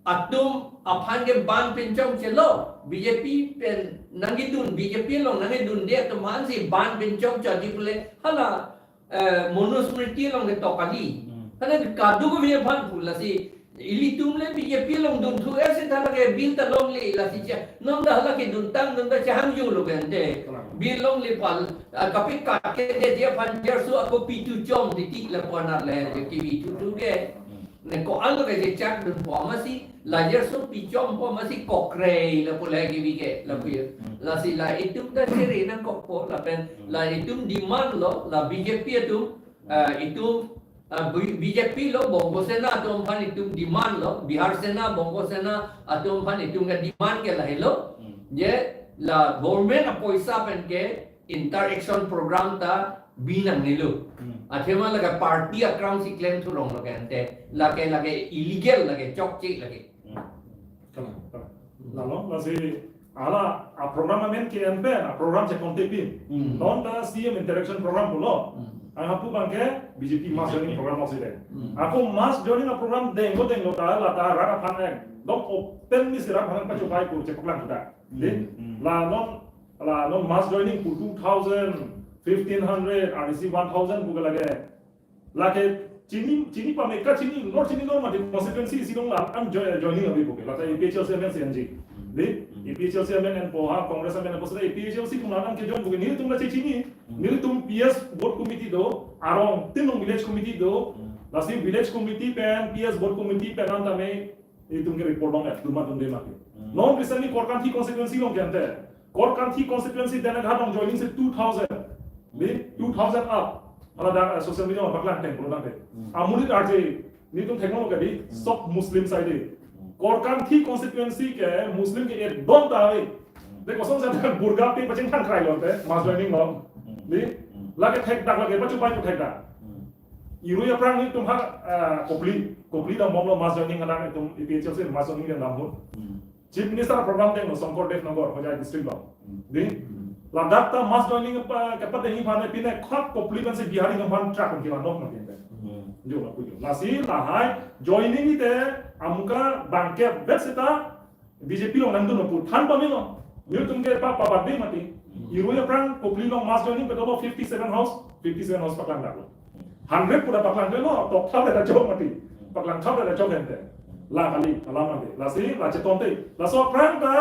atum aphan ke bandh pinchongchelo, B J P pen nangkedun, B J P along nangkedunde atum aphansi bandh pinchongchotji pule, hala, eh, Manusmriti along ketok kali. Hmm. Hala kadokave aphan pu lasi, ilitum le B J P along dunthu esi thala ke bill ta longle lasi cha, non ta hala keduntang, non ta chahangjo lo ke ante. Kalang. Bill longle pal, ah, kapekat ke de dia aphan jarso ako pitu chom titi lapu anat le, je kivi tutu ke. Hmm. Ne ko-an lo ke je chak dunpo amatsi, la jarso pichompo amatsi kokrei lapu le kivi ke, lapu ya. Hmm. Lasi la itum ta chere nangkokpo, lapen Hmm. la itum demand lo, la B J P atum, ah, itum, ah, B-, B J P lo, Bongo Sena atum aphan itum demand lo, Bihar Sena, Bongo Sena atum aphan itum ke demand ke lahelo. Hmm. Je la government apoisa pen ke interaction program ta bi nangnelo. Hmm. Athema lake party akram si klem thurong lo ke ante. Lake, lake illegal, lake chokche lake. Hmm. Kalang, kalang. Lalo, lasi hala a program amen ke-en pen, a program chekontepin. Hmm. Non ta C M interaction program pulo. Hmm. Ang hapu abang ke B J P mass joining program osi de. Hmm. Ako mass joining a program denglo denglo ta, la ta rat aphan ekdom openly si rat aphan pachupaipo, chepaklang kita. Di? Hmm. La non, la non mass joining pu two thousand, fifteen hundred, R D C one thousand pu ke lake. Lake chini, chini pame kachini, nor chini nor mati constituency isi along la an joi-, joining ave pu ke. La ta A P H L C amen si enji. Di? Hmm. A P H L C amen enpo ha, Congress amen enpo, seta A P H L C atum la an kejoin pu ke. Nelitum la chechini. Hmm. Nelitum P S booth committee do, arong tin along village committee do. Hmm. Lasi village committee pen, P S booth committee pen an tame itum ke report long ya, duma dum de mati. Hmm. Non recently Korkanthi constituency along ke ante. Korkanthi constituency Dengaghat along joining si two thousand. Di, two thousand up. Hala dak, eh, social media ma paklang teng pulo nang de. Hmm. Amonit arje, nelitum theklong ke di, Hmm. sok Muslim sai de. Hmm. Korkanthi constituency ke Muslim ke ekdom ta ave. Hmm. De kosonsi burga pe pachingthang krai lo te, mass joining lo. Hmm. Di, Hmm. lake thekdak lake, pachupaipo thekdak. Hmm. Irui aphrang nelitum ha, ah, Kopili, Kopili dambomlo mass joining, kadang itum A P H L C mass joining dambom. Hmm. Chief Minister program denglo Shankar Dev Nagar, Hojai district along. Hmm. Di? Hmm. Ladak ta mass joining pa, kepadengji aphan pine khak Kopili pensi Bihari atum aphan truck kevan nok na pine. Hmm. Jo lapu jo. Lasi lahai joining ite amuka bangke vet seta B J P along nangdun lapu than pamelo. Nelitum ke pa, pa, pa, de mati. Irui aphrang Kopili along mass joining pen dolo fifty seven house, fifty seven house paklang daklo. Hundred pura paklang daklo, tok thap le ta chok mati. Paklang thap le ta chok ente. La kali, alam ante. Lasi, la chetonte. Laso aphrang ta,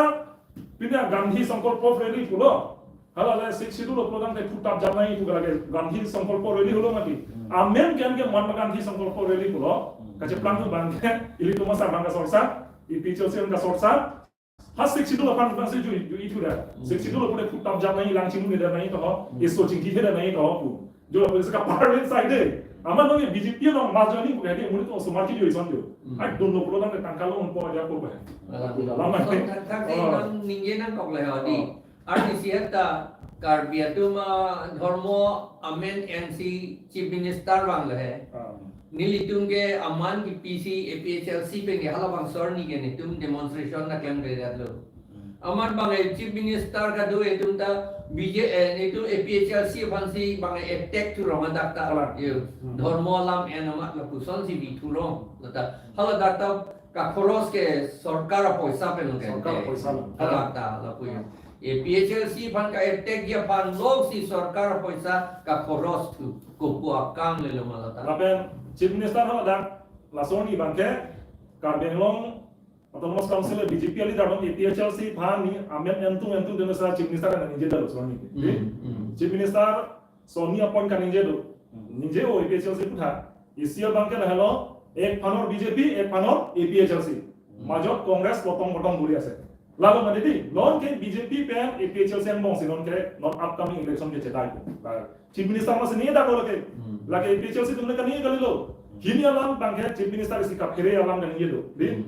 pini Gandhi Sankalpa Rally pulo. Hala le Sixth Schedule pulo tangte phutap jam nangji pu lake Gandhi Sankalpa Rally pulo mati. Amen ke-en ke Mahatma Gandhi Sankalpa Rally pulo. Kacheplang tu abang ke, ilitum asar abang kasorsa, APHLC an kasorsa. Ha Sixth Schedule aphan abang si ju, ju itu da. Sixth Schedule pura phutap jam nangji, lang chinglu ne da nangji to ho. Iso chingki ne da nangji to ho pu. Jo la polisi ka parliament side de. Amat nong BJP along mass joining pu ke di muni to osomar ki jo ison jo. Ai dun lo pulo tangte tangka lo unpo aja ko ba. Alam ante. Thak thak si nang ningje nangkok le ho di. Arnisi ta Karbi atum adhormo amen ensi Chief Minister vanglo he. Nelitum ke aman kepisi APHLC pen ke halabangso arni ke netum demonstration nangklemkledet lo. Amat bang e Chief Minister kado etum ta BJ, eh, netum APHLC aphansi bang e attack thurong adak ta. Kalang. Yo. Dhormo alam en amat lapuson si bi thurong. Lata hala dak ta kakhoros ke sorkar apoisa pen lo ke. Sorkar apoisa lo. Hala ta lapu yo. APHLC aphan ka attack ji aphan lo si sorkar apoisa kakhoros thu. Kopu akam lelo ma lata. Lapen Chief Minister hala dak lason ni bang ke Karbi Anglong Autonomous Council BJP ali dak APHLC aphan ni amen entung entung deno sa Chief Minister kan ningje dalo son ni. Chief Minister sonni appoint kaningje do. Ningje o APHLC aphuthak. Isi abang ke lahelo, ek phanor BJP, ek phanor APHLC. Majot Congress potong potong guri ase. Lalo mane di, non ke BJP pen APHLC angbong si non ke, non upcoming election ke chedai ko. Ba, Chief Minister masi ningje dak ko lake. Lake APHLC atum le kaningje kalilo. Hini alam abang ke Chief Minister isi kaphere alam kaningje do. Di?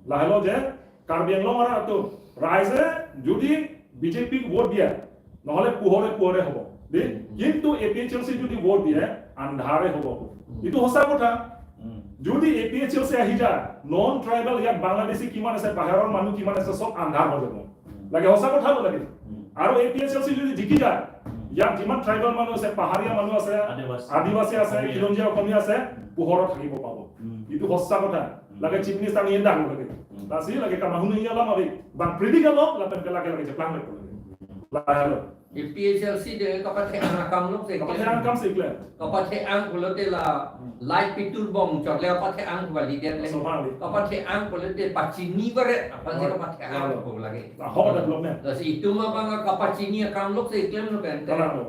Lahelo je, Karbi Anglong arat atum, raije jodi BJP vote dia, nohole puhore puhore hobo. Di? Kintu APHLC jodi vote dia, andhare hobo. Itu hosa kotha. Jodi APHLC ahi ja, non tribal ya Bangladeshi kiman ase, baharor manu kiman ase, sob andhar ho jabo. Lake hosa kotha lo lake. Aru APHLC jodi jiki ja, ya jiman tribal manu ase, paharia manu ase, Adivasi. Adivasi ase, Asomiya. Khilonjia Asomiya ase, puhor thakibo pabo. Itu hosa kotha. Lake Chief Minister ningje dak lo lake. Lasi lake kamahun ningje alam abi. Bang predict along lapen ke lake lake cheplang lake. Lahelo. APHLC de kapathe-ang akam lo se. Kapathe-ang akam si klem. Kapathe-ang pulote la light pitur bom chot le kapathe-ang kalidet le. Sohang le. Kapathe-ang pulote pachini baret aphan si kapathe-ang pu lake. Lahok development. Lasi itum abang kapachini akam lo se klem lo pen. Kalang lo.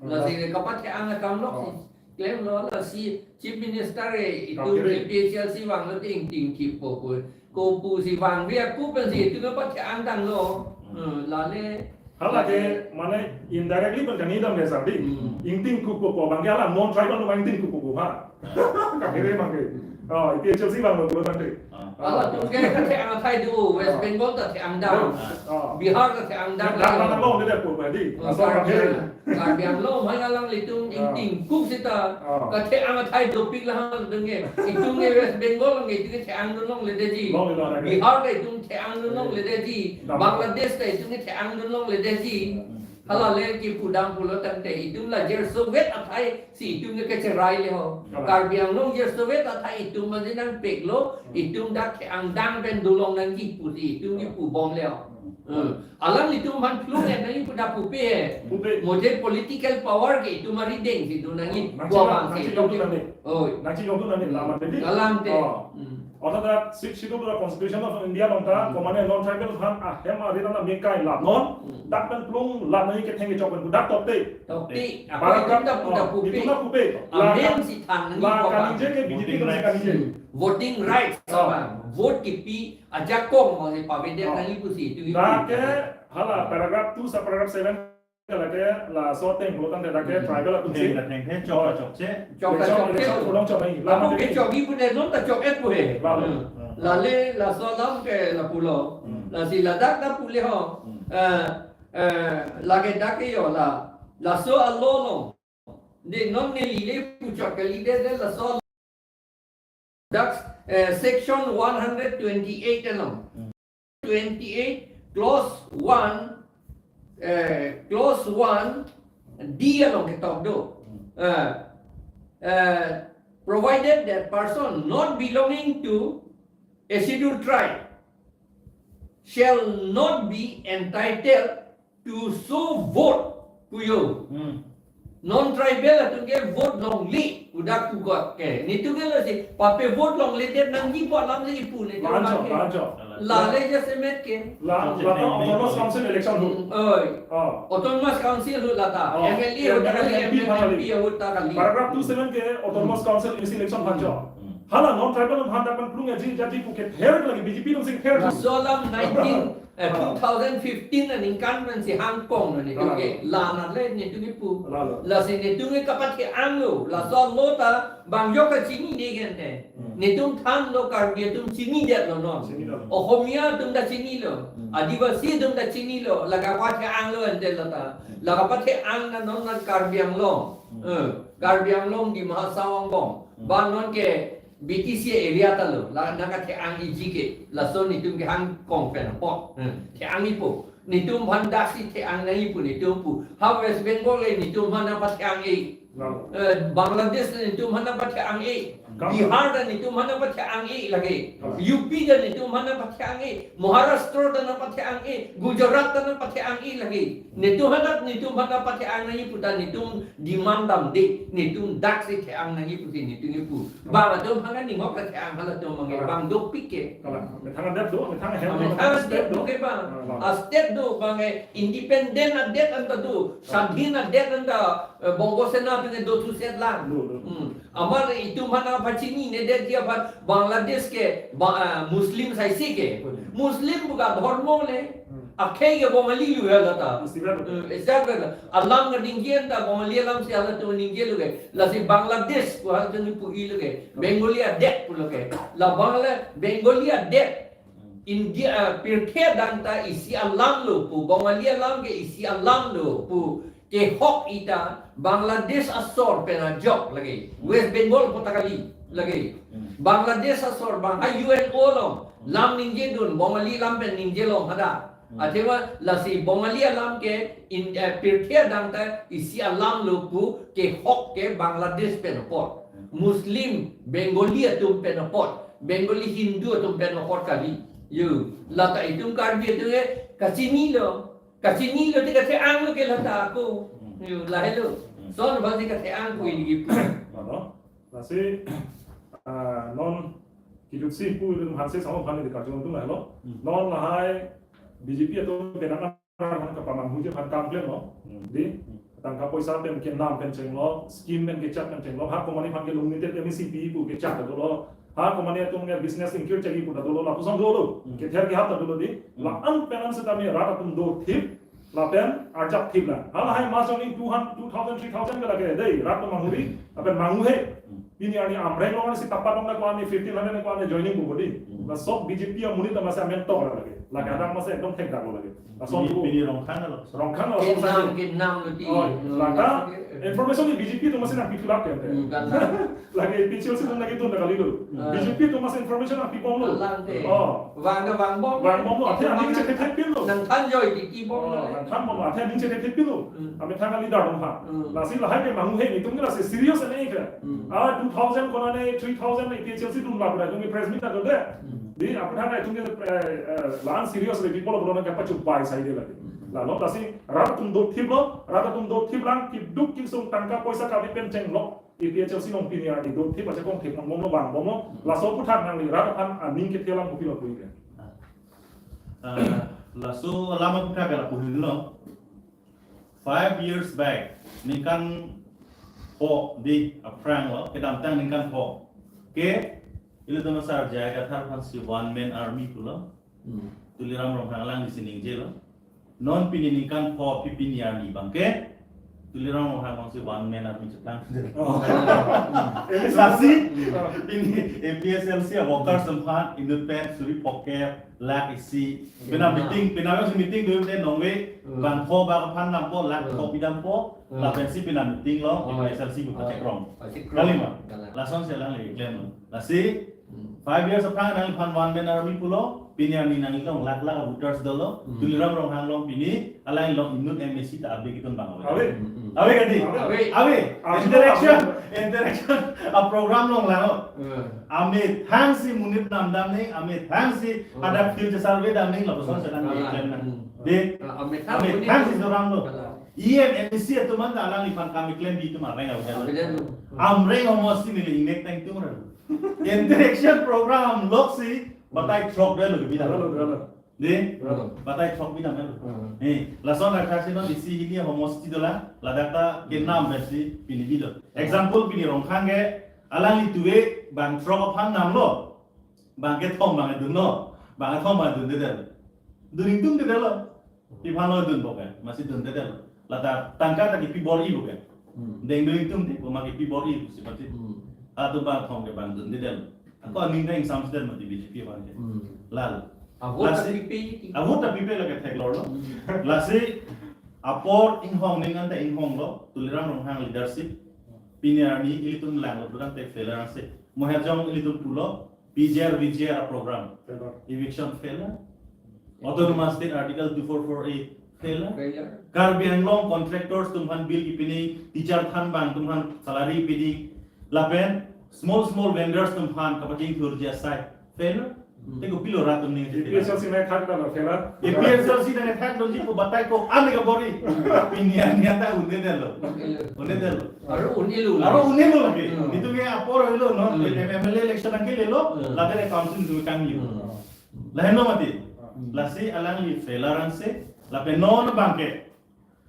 Lasi kapathe-ang akam lo si. Klem lo lasi Chief Minister e itum kaphere. APHLC vanglo te ingting kipo ko. Kopu si vang via ku pen si itum kapathe-ang tanglo. Lale. Hala ke mane indirectly pen kaningje dam le sar di. Ingting kupo ko abang ke hala non tribal lo ingting kupo ko ha. Kaphere abang ke. Oh, APHLC vanglo pulo tangte. Hala atum ke kathe-ang athai do, West Bengal ta the-ang dam. Bihar ta the-ang dam. Dam dam lo de pu ba di. Asor kaphere. Karbi Anglong mai alanglitum ingting kuk sita kathe-ang athai dopik lahang denge. Itum ke West Bengal nge itum the-ang dun longledet ji. Longle longle. Bihar ta itum the-ang dun longledet ji. Bangladesh ta itum the-ang dun longledet ji. Hala le kipu dam pulo tangte itum la jer Soviet athai si itum ke kacherai le ho. Karbi Anglong jer Soviet athai itum masi nangpek lo, itum dak the-ang dam pen dun long nangji pu si itum kipu bom le ho. Alanglitum aphan phlung en nangji pu dak pupe he. Pupe. Mode political power ke itum arideng si dun nangji. Nangchi pu abang nangchi si jongtun nangji. Oi. Nangchi jongtun nangji, lama tadi. Kalang te. Orthat dak Sixth Schedule dak Constitution of India along ta, komane non tribal aphan ahem arit ana mekai la non, dak pen phlung la nangji ketheng kechok pen dak tokte. Tokte. Paragraph, itum dak pupe. Itum dak pupe. Amen si than nangji la ko abang. Kaningje ke BJP kaningje. Voting rights abang. Vote kipi ajakong masi pavedet nangji pusi itu. Dak ke hala paragraph two sub paragraph seven lake laso ateng pulo tangte dak ke tribal atum si. Theng, theng, theng, chok, chokche. Chok, chok, chok, chok, chok, chok, chok. Lapu ke chok-i pu ne non ta chok-et pu he. Lapu. Lale laso alam ke lapulo. Lasi ladak ta pule ho. Eh, eh, lake dak ke yo la. Laso alo lo. De non neli le puchot kalidet de laso. That's, eh, section one hundred twenty-eight along. Twenty-eight clause one, eh, clause one D along ketok do. Eh, eh, provided that person not belonging to a scheduled tribe shall not be entitled to show vote pu yo. Hmm. Non-tribal atum ke vote longle pu dak pu ko ke. Netum ke lasi pape vote longledet nangji pu alam si kipu netum Lancho, ke. Lancho. La le jasemet ke. La, Lancho. La ta Autonomous Council election ahut. Hmm, oi. Oh. Autonomous Council ahut la ta. Oh. M L A ahut ta kali, M L A, M P ahut ta kali. Paragraph two seven ke Autonomous Council isi election aphan cho. Hmm. Hala non-tribal aphan dak pen plung aji jaji pu kether lagi B J P atum si kether. Laso alam nineteen, eh, two thousand fifteen aningkan pensi hangkong na netum ke. Hala. La na le netum kipu. Hala, hala. Lasi netum ke kapathe-ang lo. Laso lo ta bang yok kachinine gente. Hmm. Netum thanlo Karbi atum chinidetlo non. Chinidetlo. Ohomia atum ta chinilo. Hmm. Adivasi atum ta chinilo. La kapathe-ang lo ante la ta. Hmm. La kapathe-ang na non na Karbi Anglong. Hmm. Eh, Karbi Anglong Dima Hasao angbong. Hmm. Ba non ke B T C area ta lo. La nangkathe-ang iji ke. Laso netum kehangkong pen apot. Hmm. The-ang ipo. Netum aphan daksi the-ang nangji pu netum pu. Ha West Bengal le netum aphan nangpathe-ang-e. Lalu. Eh, Bangladesh le netum aphan nangpathe-ang-e. Kam- Bihar le netum aphan nangpathe-ang-e lake. Kam- U P le netum aphan nangpathe-ang-e. Maharashtra le nangpathe-ang-e. Gujarat le nangpathe-ang-e lake. Netum aphan, netum aphan nangpathe-ang nangji pu ta netum demand damde. Netum daksi the-ang nangji pusi netum kipu. Bang atum aphan ning hok kathe-ang halatum abang ke, kalang, bang dopik ke. Kalang. Methang adet do, methang ahem, ah, methang methang adet state do, do ke bang. Ah, bang. Ah, state do abang ke independent adet anta do, swadhin adet anta, eh, Bongo Sena atum ke do thuset lang. Do, do. Hmm. Amar itum aphan aphan chininedet ji aphan Bangladesh ke, ba-, ah, Muslim saisi ke. Betul. Muslim bukan dhormo le. Hmm. Akhei ke Bongali lu ya la ta. Istilah betul. Hmm, istilah betul. Alam kaningje anta Bongali alam si halatum ningje lo ke. Lasi Bangladesh pu halatum pu-i lo ke. Bengali adet pu lo ke. La Bangla Bengali adet. India, eh, pirthe adang ta isi alam lo pu, Bongali alam ke isi alam lo pu. Kehok ita Bangladesh asor pen ajok lake. West Bengal apot ta kali lake. Hmm. Bangladesh asor bang ha U N O along lam ningjedun, Bongali alam pen ningjelong hadak. Hmm. Athema lasi Bongali alam ke in, eh, pirthe adang ta isi alam lo pu kehok ke Bangladesh pen apot. Hmm. Muslim, Bengali atum pen apot. Bengali Hindu atum pen apot kali. Yo, la ta itum Karbi atum ke kachinilo. Kachinilo te kathe-ang lo ke la ta ako. Hmm. Yo, lahelo. Hmm. Lason aphan si kathe-ang pu ini kipu. Mano. Lasi, ah, non kejut si pu itum aphan si sama aphan di karjong atum lahelo. Hmm. Non lahai B J P atum penang aphan kapamanghuji aphan kam klemlo. Hmm. Di, hmm, tangka poisa pen kenam pen chenglo, scheme pen kechak pen chenglo, ha komane aphan ke limited M S C P pu kechak dolo. Ha komane atum ke business incur chagi pu ta dolo, lapuson dolo. Hmm. Kether kehap ta dolo di. Hmm. La-an pen an setame rat atum dothip, lapen arjapthip lang. Halahai mas joining two hundred, two thousand, three thousand ke lake dei, rat atum manghu ri, lapen manghu he. Hmm. Pini arni Amreng along si tapat along na ko arni fifteen hundred na ko arni joining pu bodi. Hmm. Laso B J P amonit ta masi amen tok lake. Lake adak masi ekdom thekdak lo lake. Lason pini, tu pini Rongkhang lo. Rongkhang lo, Rongkhang. Kenam, kenam lo di. Oh, hmm, lata, lake, eh, information ni B J P atum masi nangpi thulak ke ante. Hmm, kan. Lake A P H L C atum lake tun ta kali lo. Hmm. B J P atum masi information nangpi bom lo. Kalang te. Oh. Vang ke vangbom. Vangbom lo, athe aning chethe thepin lo. Nangthan joi di kibom lo. Oh, nangthan bom lo, athe aning chethe thepin lo. Hmm. Amethang a leader atum aphan. Hmm. Lasi lahai ke manghu he netum ke lasi serious ane ke. Hmm. Ah, two thousand konane, three thousand A P H L C atum lap ra, atum ke press meet ta do de. Hmm. Di, aphan na itum ke, eh, eh, la-an serious le people abro na kapachup bai sai de lake. Hmm. Lalo, lasi rat atum dothip lo, rat atum dothip lang, kiduk kisung tangka poisa kabi pen chenglo, A P H L C along pini arni dothip ajakong thip nang bomlo vangbom lo, laso aputhak nangli rat aphan aning kethe alam kopilo pu-i ke. Ah, laso alam aputhak ke lapu henlo. Five years back, ningkan pho di aphrang lo, kedamtang ningkan pho. Ke, ilitum asar J I Kathar aphan si one man army pulo. Hmm. Tuliram Ronghang alangli si ningjelo. Non pini ningkan pho pi pini army abang ke. Tuliram Ronghang abang si one man army cheplang. Oh. Lasi, pini A P H L C a workers atum aphan, inut pen, suri phokep, lakh isi. Pini meeting, pini meeting do te nongve, hmm, bang pho bang aphan dampo, lakh, hmm, pho pidampo, hmm, lapen si pini meeting lo, oh, A P H L C pu, oh, pachekrong. Pachekrong. Kali ma? Kalang. Lason si alangli klem lo. Lasi, hmm, five years aphrang nangphan one man army pulo, pini army nanglong lakh lakh voters dolo, hmm, Tuliram Ronghang along pini, alanglong inut M A C ta abe kitun bang ave. Ave. Hmm, hmm. Ave kadi? Ave. Ave. Ave. Interaction, interaction a program along lang. Hmm. Amethang si monit namdam nangji, amethang si Hmm. hadak field survey dam nangji, lapuson Hmm. sedang Kalang. Di klem nang. Hmm. Di? Ah, amethang Amethang monit si dorang lo. Kalang. E M, M A C atum anta alangliphan kam keklem bi atum areng ave. Ave lo. Amreng homosti neli ingnek tang tum ra. Interaction program loksi batai throk detlo bidang. Detlo, detlo. Di? Detlo. Batai throk bidang detlo. Hmm. Eh, lason akhasi non isi hini homosti dolang, ladak ta kenam versi pini bidang. Example pini Rongkhang ke alangli tuve bang throk aphan namlo. Bang kethom bang dunlo. Bang kethom bang dundedet. Dun ingtungdedetlo. Pi aphan lo dunpo ke, masi dundedet. Lata tangka ta kipi bor-ipo ke. Hmm. Deng dun ingtungde, ko ma kipi bor-ipo si pati. Hmm. Atum bang thom ke bang dundedet. Ako aning deng samsdet mati B J P aphan ke. Hmm. Lalo. Avote ta Lasi, pipe. Avote ta pipe lake theklorlo. Hmm. Lasi apor inghong ning anta inghonglo, Tuliram Ronghang leadership. Pini arni ilitum langlo, duran te failure ase. Moherjong ilitum pulo, P G R, V G R program. Failure. Eviction failure. Autonomous State Article two four four A failure. Failure. Karbi Anglong contractors atum aphan bill kipinang, teacher thanbang atum aphan salary piding. Lapen small small vendors atum aphan kapachingthurji asai failure. Hmm. Te kopilo rat atum ning A P H L C nangthaklo failure. A P H L C nangthaklo ji ko batai ko ane kabor-i. Pini arni anta un-edetlo. Un-edetlo. Aro un-elo. Aro un-elo lagi. Hmm. Itum ke apor elo non. Hmm. M L A election nangkelelo. Hmm. Ladak council tu kang yu. Hmm. Lahenlo mati. Hmm. Lasi alangli failure ansi. Lapen non abang ke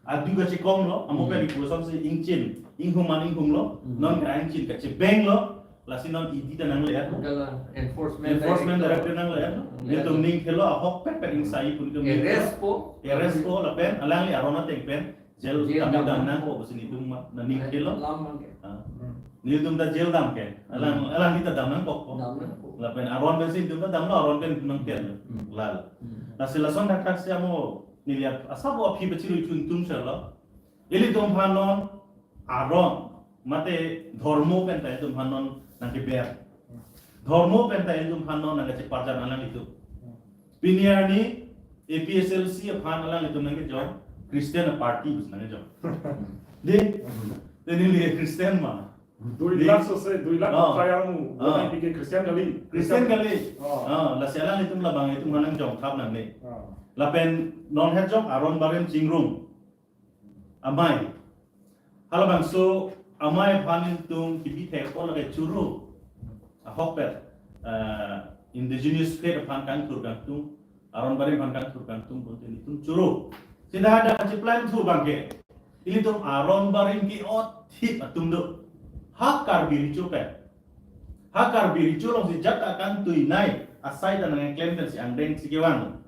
adu kachekomlo. Amo Hmm. pen ipuson si ingchin, inghum an inghumlo. Hmm. Non ke ingchin kachebenglo. Lasi non E D ta nangle-etlo. Kalang enforcement Enforcement director. Director nangle-etlo. Hmm. Itum ning khelo ahokpet pet ingsai pun itum ning khelo. Arrest po. Arrest po lapen alangli aron ateng pen jail Jail dam dam nang nangkok. Pusi nelitum ma, na ning khelo. Lam abang ke. Ah. Hmm. Nelitum ta jail dam ke. Alang, Hmm. alang kita dam nangkok ko. Dam nangkok. Lapen aron pensi nelitum ta damlo, aron pen nangkok. Hmm. Lalo. Hmm. Lasi lason dak dak si amo neli ap-, asap aphi pachirui chun tum serlo. Ilitum aphan non aron mate dhormo pen ta ilitum aphan non nangkeber. Dhormo pen ta ilitum aphan non nangkacheparjan alanglitum. Pini arni A P H L C aphan alanglitum nangkejong Christian party bus nangkejong. Di? Te neli Christian ma. Dui Di? Lakh sose, dui lakh Oh. kaya mu. Oh. Wala pike Christian kali. Christian kali. Oh. Ah, lasi alanglitum labang itum aphan nangjong thap nangne. Oh. Lapen non herjong aron barim chingrum amei. Halabangso amei aphan itum kibi thek ko lake choro. Ahokpet, eh, indigenous faith aphan kangthur kangtung, aron barim aphan kangthur kangtung bonte nelitum choro. Sita hadak kacheplangthu abang ke. Ilitum aron barim ke-ot thip atum do. Ha Karbi Recho pen. Ha Karbi Recho alongsi jat akangtui nei asai ta nangklem pensi angdeng si kevang.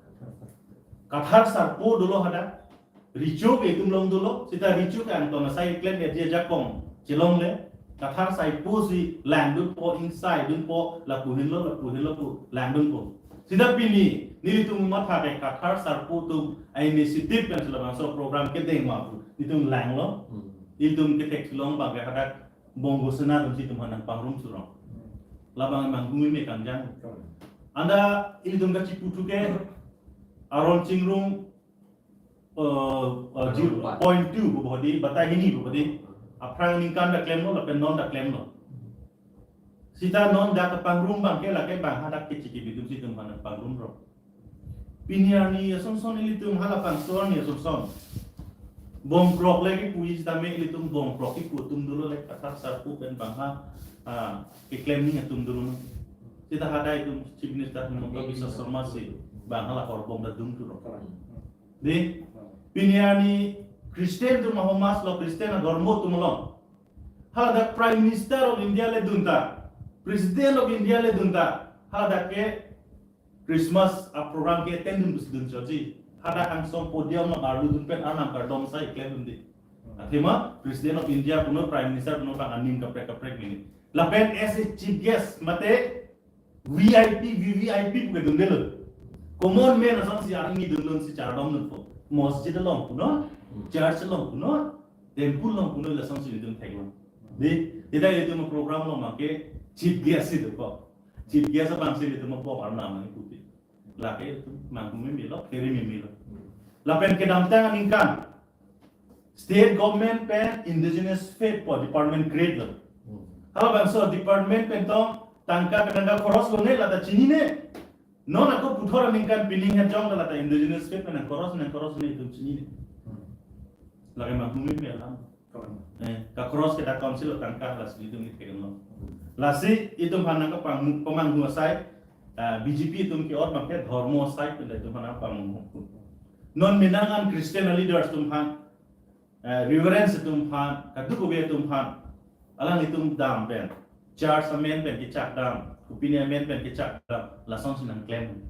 Kathar sarpo dolo hadak. Recho ke itum along dolo, sita Recho ke angton asai klem ya dia jakong chelongle. Kathar sarpo si langdunpo, ingsaidunpo, lapu henlo, lapu henlo pu langdunpo. Sita pini nelitum matha ke Kathar sarpo atum a-initiative pen si labangso program kedeng ma pu nelitum langlo. Hmm. Nelitum kethek thulong abang ke hadak Bongo Sena atum si itum aphan nangpangrum surong. Hmm. Labang manghumeme kangjang. Hmm. Anta ilitum kachipu thu ke aron chingrum, eh, eh, Aron zero point two pu bodi, batai hini pu bodi. Aphrang ningkan ta klemlo, lapen non ta klemlo. Sita non dak kapangrum abang ke lake bang hadak kechiki bitum si itum aphan nangpangrum ro. Pini arni ason son ilitum halabangso arni ason son. Bongkrok le kipu sitame ilitum bongkrok kipu atum dolo le Kathar sarpo pen bang ha, ah, keklem ning atum dolo. Sita hadak itum Chief Minister Himanta Biswa Sarma si bang hala horbong ta dun turo. Di, pini arni Christian atum ahomas lo, Christian adhormo atum along. Haladak Prime Minister of India le dun ta, President of India le dun ta, haladak ke Christmas a-program ke attend dun bus dun choji. Hadak angsong podium along arlu dun pen arnam kardom asai klem dun di. Athema President of India puno Prime Minister puno bang aning kaprek kaprek mini. Lapen as a chief guest mate V I P, V V I P puke dundelo. Common man asonsi arni dundun si chardom dunpo. Masjid along punon, church along punon, temple along punon lasonsi dun theklong. Di, tidak itu mo program along make chief guest itu ko. Chief guest abang si itu mo po arnam ni kupi. Lake itu mangkume milo, kiri mimilo. Lapen kedamtang aningkan State government pen indigenous faith pu department create lo. Halabangso department pen tong tangka ke tangka khoros longle lata chinine. Non ako puthot aningkan pining hajong lata indigenous faith pen nangkhoros nangkhoros ne itum chinine. Lake manghumeme alam. Eh, ka khoros ke ta council tangka lasi itum ni thekno. Lasi itum aphan nangkapang pamanghu asai, ah, B J P itum ke-ot abangke dhormo asai pen itum aphan nangpamanghu. Non menang an Christian leaders atum aphan, eh, reverends atum aphan, kadokave atum aphan, alanglitum dam pen, church amen pen kechak dam, kopine amen pen kechak dam, lasonsi nangklem.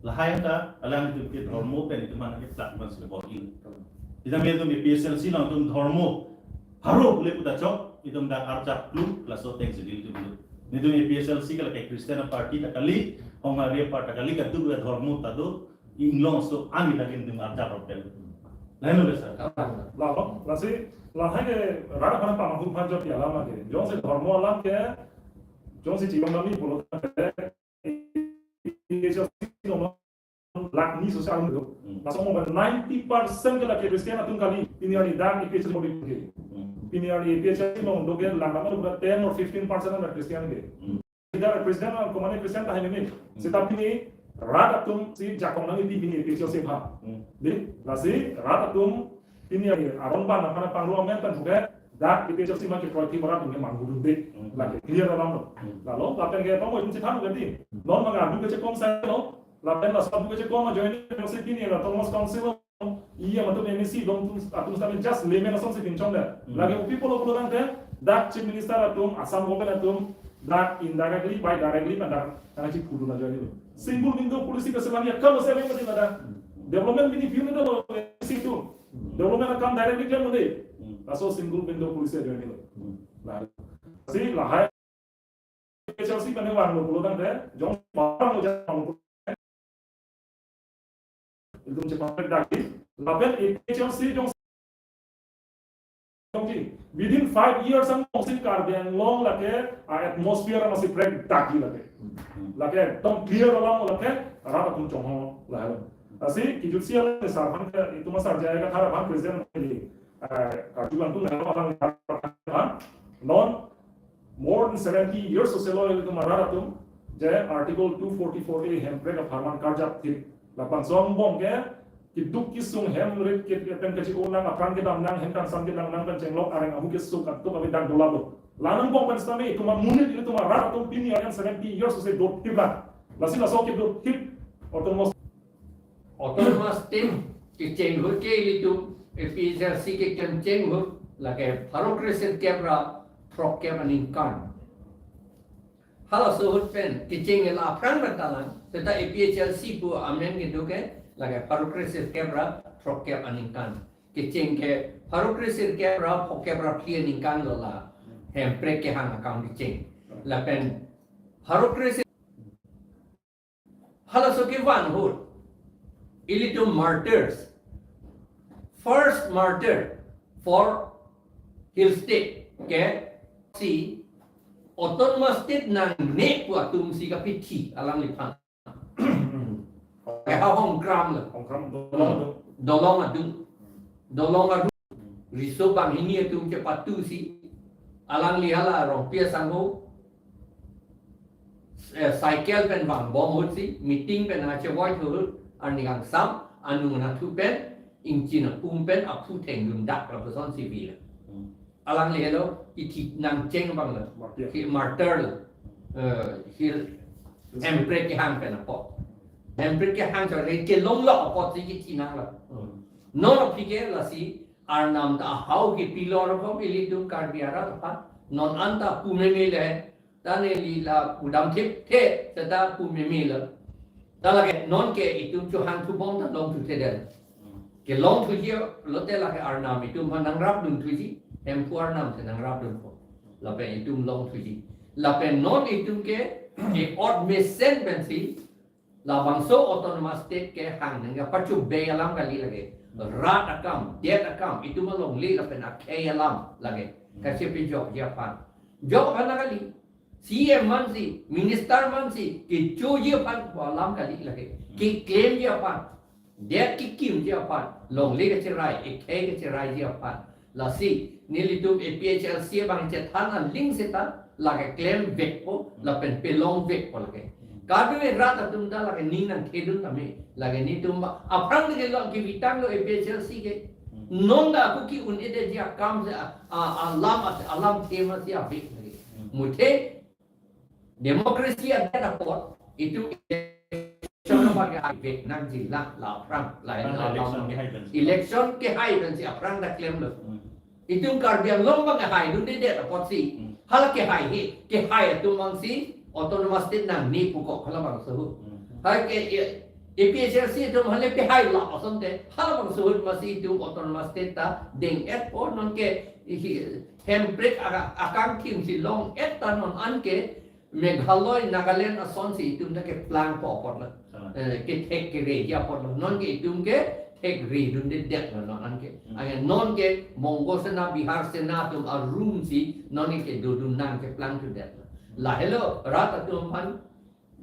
Lahai ta alanglitum ke dhormo pen itum aphan ke plak man sile bor il. Itum itum A P H L C along itum dhormo pharo pule puta chok, itum dak arjap plum, laso ateng si dil itum do. Netum A P H L C ke lake Christian party ta kali, Hongmari apar ta kali, kadokave dhormo ta do, inglong so ani lagi itum arjap rok pen. Lain lo sir. Lalo, lasi, lahai ke rat aphan pamanghu aphan jok alam ke. Jongsi dhormo alam ke, jongsi chibang nami pulo ke, lakh ni sosial media. Hmm. Laso mo ninety percent ke lake Christian atum kali, pini arni dak A P H L C mo ke. Hmm. Pini arni A P H L C mo do ke lang lang mo ten or fifteen percent na Christian ke. Hmm. Leader president na komane Christian ta hai ni. Hmm. Seta pini rat atum si jakong nangpi pini A P H L C aphan. Hmm. Di, lasi rat atum pini arni aron ban aphan pangrum amen pen puke dak A P H L C ma ke proyek barat atum ke manghu dunde. Hmm. Lake clear alam lo. Hmm. Lalo lapen ke tong mo itum chethan ke di. Non mangadu ke chekom sai lo. Lapen laso atum ke chekom ajoine University ni la Autonomous Council lo. Iya atum M A C dong atum, atum sitame just layman asonsi pinchong da. Hmm. Lake kopi pulo pulo tangte dak Chief Minister atum, Assam government atum, dak indirectly, by directly, pen dak nangchipudun ajoine lo. Single window policy keselamnya kalau saya memang ada. Development bini piun itu lo, M A C itu. Development akam directly kan mode. Hmm. Laso single window policy ajoine lo. Hmm. Lasi lahai A P H L C pen vanglo pulo tangte, jong vanglo jang vanglo pulo. Itum chepaprek dak di, lapen A P H L C jong, jongsi within five years angbong si Karbi Anglong lake a-atmosphere masi prek dak di lake. Lake ekdom clear alam lake, rat atum chonghong lahelo. Lasi kijutsi alam sar aphan ke, itum asar jaya kathar aphan president ni, eh, karju atum nang alam, non more than seventy years soselo itum arat atum, je Article two forty-four A hemprek apharman karjap thip. Labangso angbong ke keduk kesung, hem rit ke pen kachi-o nang, aphrang kedam nang, hem kangsam kedam nang, pen chenglok areng ahu kesung kadokave dak dolap lo. La angbong pen sitame itum amonit itum arat atum pini arni seventy years sose dotthip lang. Lasi laso kedotthip Autonomous Autonomous State kecheng ahut ke ilitum A P H L C keklem cheng ahut lake pharo kresirkep ra throkkep aningkan. Halaso ahut pen kecheng la aphrang pen ta lang, seta A P H L C pu amen kedo ke lake pharo kresirkep ra throkkep aningkan. Kecheng ke pharo kresirkep ra phokep ra phli aningkan lo la hemprek kehang akam kecheng. Lapen pharo kresir Halaso kevan ahut ilitum martyrs. First martyr for Hill State ke si Autonomous State nangne pu atum si kapithi alangliphan. Ke ha Hongkram lo. Hongkram dolong adung. Dolong adung. Dolong adung. Riso banghini atum chepatu si alangli hala Rongpi asangho, eh, cycle pen vangbom ahut si, meeting pen nangchevoi ahut, arni kangsam, anung anatthu pen, ingchin apum pen, aphu thengdun dak, lapuson si vila. Hmm. Alangli helo, ithi nangcheng abang lo. Martyr. Hi martyr lo. Eh, hi hemprek kehang pen apot. Hemprek kehang chore kelong lo apot si ithi nang lo. Hmm. Non aphi ke lasi, Arnam ta ahau kepilo arokom ilitum Karbi arat aphan. Non anta pu meme le. Ta neli la pudam thipthe, seta pu meme le. Ta lake non ke itum chohangthu bom ta longthu thedel. Kelongthuji lote lake Arnam itum aphan nangrapdunthuji. Hemphu Arnam si nangrapdunpo. Lapen itum longthuji. Lapen non itum ke, ke-ot mesen pensi, labangso Autonomous State kehang nangkepachobei alam kali lake. Rat akam, det akam, itum alongle lapen akhei alam lake. Kachepi jokji aphan. Jok aphan kali. C M mansi, minister mansi, kechoji aphan alam kali lake. Keklemji aphan. det kekimji aphan, longle kacherai, ekhei kacheraiji aphan. Lasi, nelitum A P H L C abang chethan aling seta, lake klemvekpo, lapen pelongvekpo lake. Kadokave rat atum ta lake ning nangthedun tame, lake netum ba, aphrang de kelong kevitanglo A P H L C ke. Non ta ako ke-un-edetji akam si a, a, alam at-, alamthe masi avek lake. Muthe, democracy adet apot, itum election abang kehai vek nangji la, la aphrang, la, Aphrang la, election la, kehai pensi. Election kehai pensi aphrang ta klemlo. Hmm. Itum Karbi Anglong abang kehai dundedet apotsi. Hmm. Hala kehaihe, kehai atum abangsi autonomous state nangne pu kok halabangso ahut. Hmm. Hai ke, e, A P H L C atum hale kehai la asonte, halabangso ahut masi itum autonomous state ta deng-etpo, non ke, ihi, Hemprek aka-, akangthim si long-et ta non anke Meghalaya, Nagaland asonsi itum ta keplangpo apotlo. Sana. Eh, kethek kereji apotlo. Non ke itum ke thekre dundedetlo non anke. Hmm. Anke non ke Mongo Sena, Bihar Sena atum arumsi non ke dodun nang keplangthudetlo. Lahelo rat atum aphan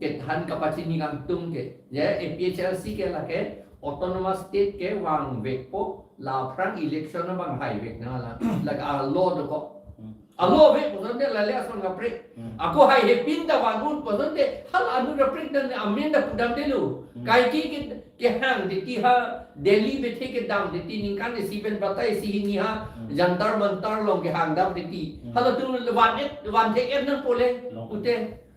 kethan kapachini kangtung ke. Ya, A P H L C ke lake autonomous state kevangvekpo, la aphrang election abang haivek nang la. Lake a law dokok. Hmm. A law vek pusonte lale ason kaprek. Hmm. Ako haihepin ta van-un pusonte hal anu kaprek dan amen ta pudamdetlo. Hmm. Kaike ke, kehang titi ha Delhi bethe kedam titi ningkan isi pen batai isi hini ha Hmm. Jantar Mantar along kehang dam titi. Hmm. Halatum van-et, vanthek-et nangpo le. Long. Pute.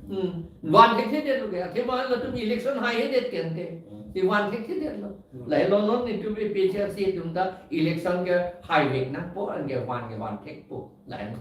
Hmm. Vanthekthedetlo ke. Athema latum election haihedet ke ante. Hmm. Si vanthekthedetlo. Hmm. Lahelo non itum A P H L C atum ta election ke haivek nangpo anke van ke vanthekpo. Lahelo.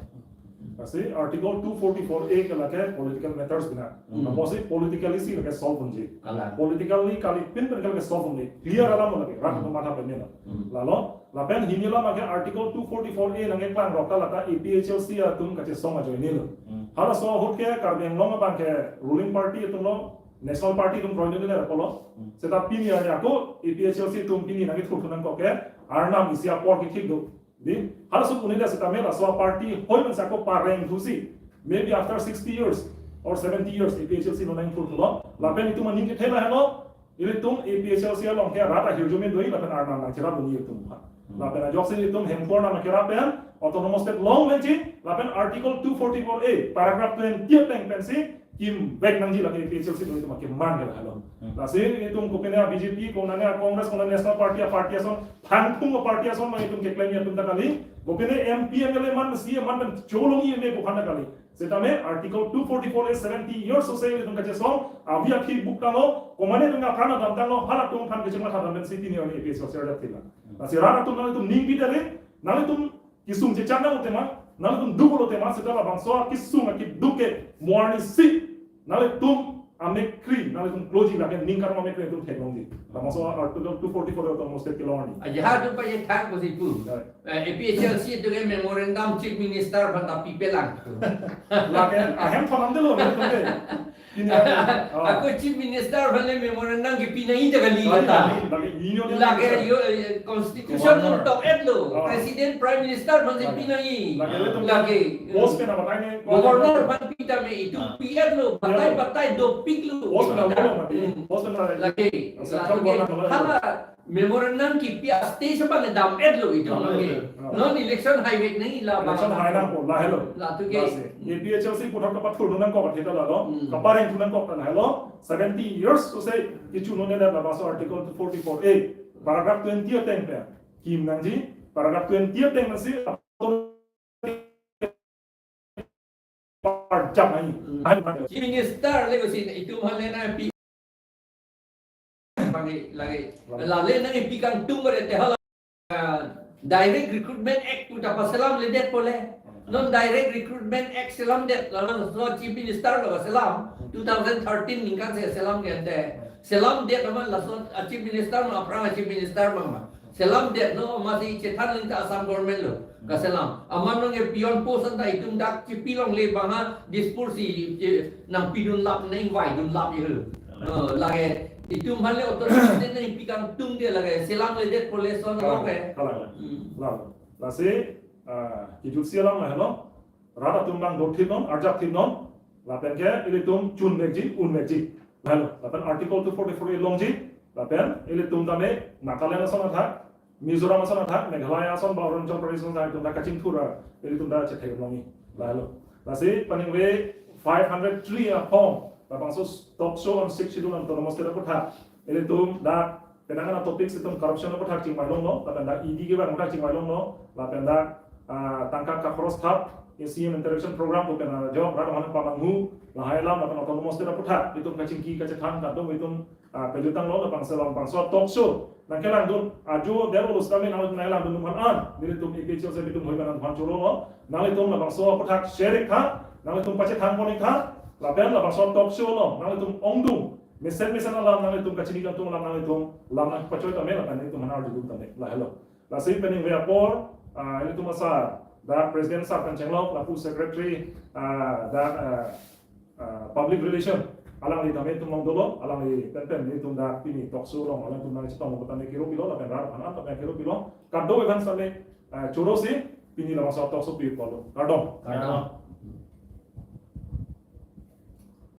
Lasi Article two forty-four A ke lake political matters bina. Hmm. Masi politically si lake solve unji. Kalang. Politically kalipin pen ke lake solve unji. Clear alam lake. Rat Hmm. kematha pen nila. Hmm. Lalo, lapen hini alam ke Article two forty-four A nangkeklang rok ta lata A P H L C atum kachesong ajoinelo. Hmm. Halaso ahut ke Karbi Anglong abang ke ruling party atumlo, National Party atum kroinelo apotlo. Hmm. Seta pini arni ako A P H L C atum pini nangkethurthu nangkok ke arnam isi apor kethik do. Di, halaso un'edet setame laso aparty hoi man sako parengthusi. Maybe after sixty years or seventy years, A P H L C non nangthurthulo. Lapen itum aning kethe lahelo, ilitum A P H L C along ke rat ahirjume do-i, lapen arnam nangcherap do-i itum aphan. Hmm. Lapen ajoksi itum hemphu arnam nangcherap pen, autonomous state longleji, lapen Article two forty-four A, paragraph twenty ateng pensi, kimvek nangji lake A P H L C atum itum akemang ke lahelo. Hmm. Lasi itum kopine a B J P, konane a Congress, konane National Party, a party ason, thangthung a party ason, ma itum keklemji atum ta kali. Kopine M P, M L A man, C E man, pen cholongji me pu aphan ta kali. Setame Article two forty-four A seventy years ose itum kachesong, avi aphi buk tanglo, komane itum apran damtanglo, halatum aphan kachemathadam pensi pini arni A P H L C arjap thila. Hmm. Lasi rat atum nanglitum ning pidare, nanglitum kesung chechak nang tema, nanglitum duklo tema, seta labangso kesung akiduk ke mo arnisi nanglitum amekkri, nanglitum kloji lake ningkan amekkri atum theklongji. Labangso Article two forty-four atum mo state kelong arni. Ajahak atum pachethang pusi pu. Ya. Eh, A P H L C atum ke memorandum Chief Minister aphan ta pipelang. Lake ahem thonam delo, nanglitum ke. Pini, ah. Ako Chief Minister aphan le memorandum kepi nangji ta kali. Kali, kata. Kali, kali. Union Lake Minister. Yo, eh, constitution Governor. Tok-etlo. Ah. President, Prime Minister aphan si Lake. Pi nangji. Lake, lake. Lake. Post pen apa tanya? Governor aphan pi tame itum Ah. pi-etlo. Batai, Ya. Batai dopiklo. Post pen apa tanya? Hmm. Post pen apa tanya? Lake. Central Lake. Governor apa tanya? Hala memorandum kipi a stage abang dam-etlo itum Dam-et, lake. Ya. Non election haivek nangji la Election bang. Hai nangpo, lahelo. Latu ke. Lasi. A P H L C puthot kapathurdun nangkok atheta lalo. Hmm. Kaparengdun nangkok ta lahelo. Seventy years ose kechunone la labangso Article two forty-four A, paragraph twenty ateng pen kim nangji, paragraph twenty ateng nangsi parjap nangji. Hmm. Hai, hai. Chief Minister le kosi itum hale nangpi. Lake, lake. Lale nangpi kangtung bare te hala. Ah, Direct Recruitment Act pu ta paselamledetpo le. Non Direct Recruitment Act selamdet, labangso Chief Minister lo selam, two thousand thirteen ningkan si selam ke ante. Selamdet amat laso a Chief Minister ma, aphrang a Chief Minister ma ma. Selamdetlo, masi chethan aling ta Assam government lo kaselam. Amat nangke peon post anta itum dak chipi longle bang ha Dispur si, eh, nangpidun lap, nangvaidun lap ye lo. Oh, lake itum hale autonomous state nangpi kangtung de lake selamledetpo le ason Kalang, lo ke. Kalang. Hmm. Kalang. Lasi, ah, kejutsi alam lahelo. Rat atum nangdotthit non, arjapthit non. Lapen ke ilitum chunvekji, unvekji. Lahelo. Lapen Article two forty-four A longji. Lapen ilitum tame Nagaland ason athak, Mizoram ason athak, Meghalaya ason ba Arunachal Pradesh ason athak itum ta kachingthur ra ilitum ta chethek longji. Lahelo. Lasi peningve five hundred three a-form, labangso talk show on Sixth Schedule and Autonomous State aputhak ilitum dak penang an a-topics itum corruption aputhak chingvai longlo, lapen dak E D kevang aputhak chingvai longlo, lapen dak, ah, tangka kakhoros thap, A C M interaction program pu pen, ah, jok rat aman pamanghu, lahai alam lapen Autonomous State aputhak itum kachingki kachethang kadokave itum, ah, pejutanglo, labangso labangso talk show nangkelangdun ajo der ulo sitame nang nanglangdun aphan an nelitum A P H L C atum hoi manang aphan chorolo, nanglitum labangso aputhak share ik tha, nanglitum pachethang pon ik tha, lapen labangso talk show along nanglitum ongdung mesen mesen alam, nanglitum kachini kangtung alam nanglitum lam nangpachoi tame lapen nanglitum aphan arjudun tame. Lahelo. Lasi peningve apor, ah, ilitum asar, dak President sar pen chenglok, lapu Secretary, ah, dak, ah, ah, Public Relation, alangli tame itum along dolo, alangli pen pen itum dak pini talk show along alangtum nangchetong tame kero pilo, lapen rat aphan an tame kero pilo, kadokave aphan sitame, ah, chorosi pini labangso talk show pi polo. Kardom. Kardom.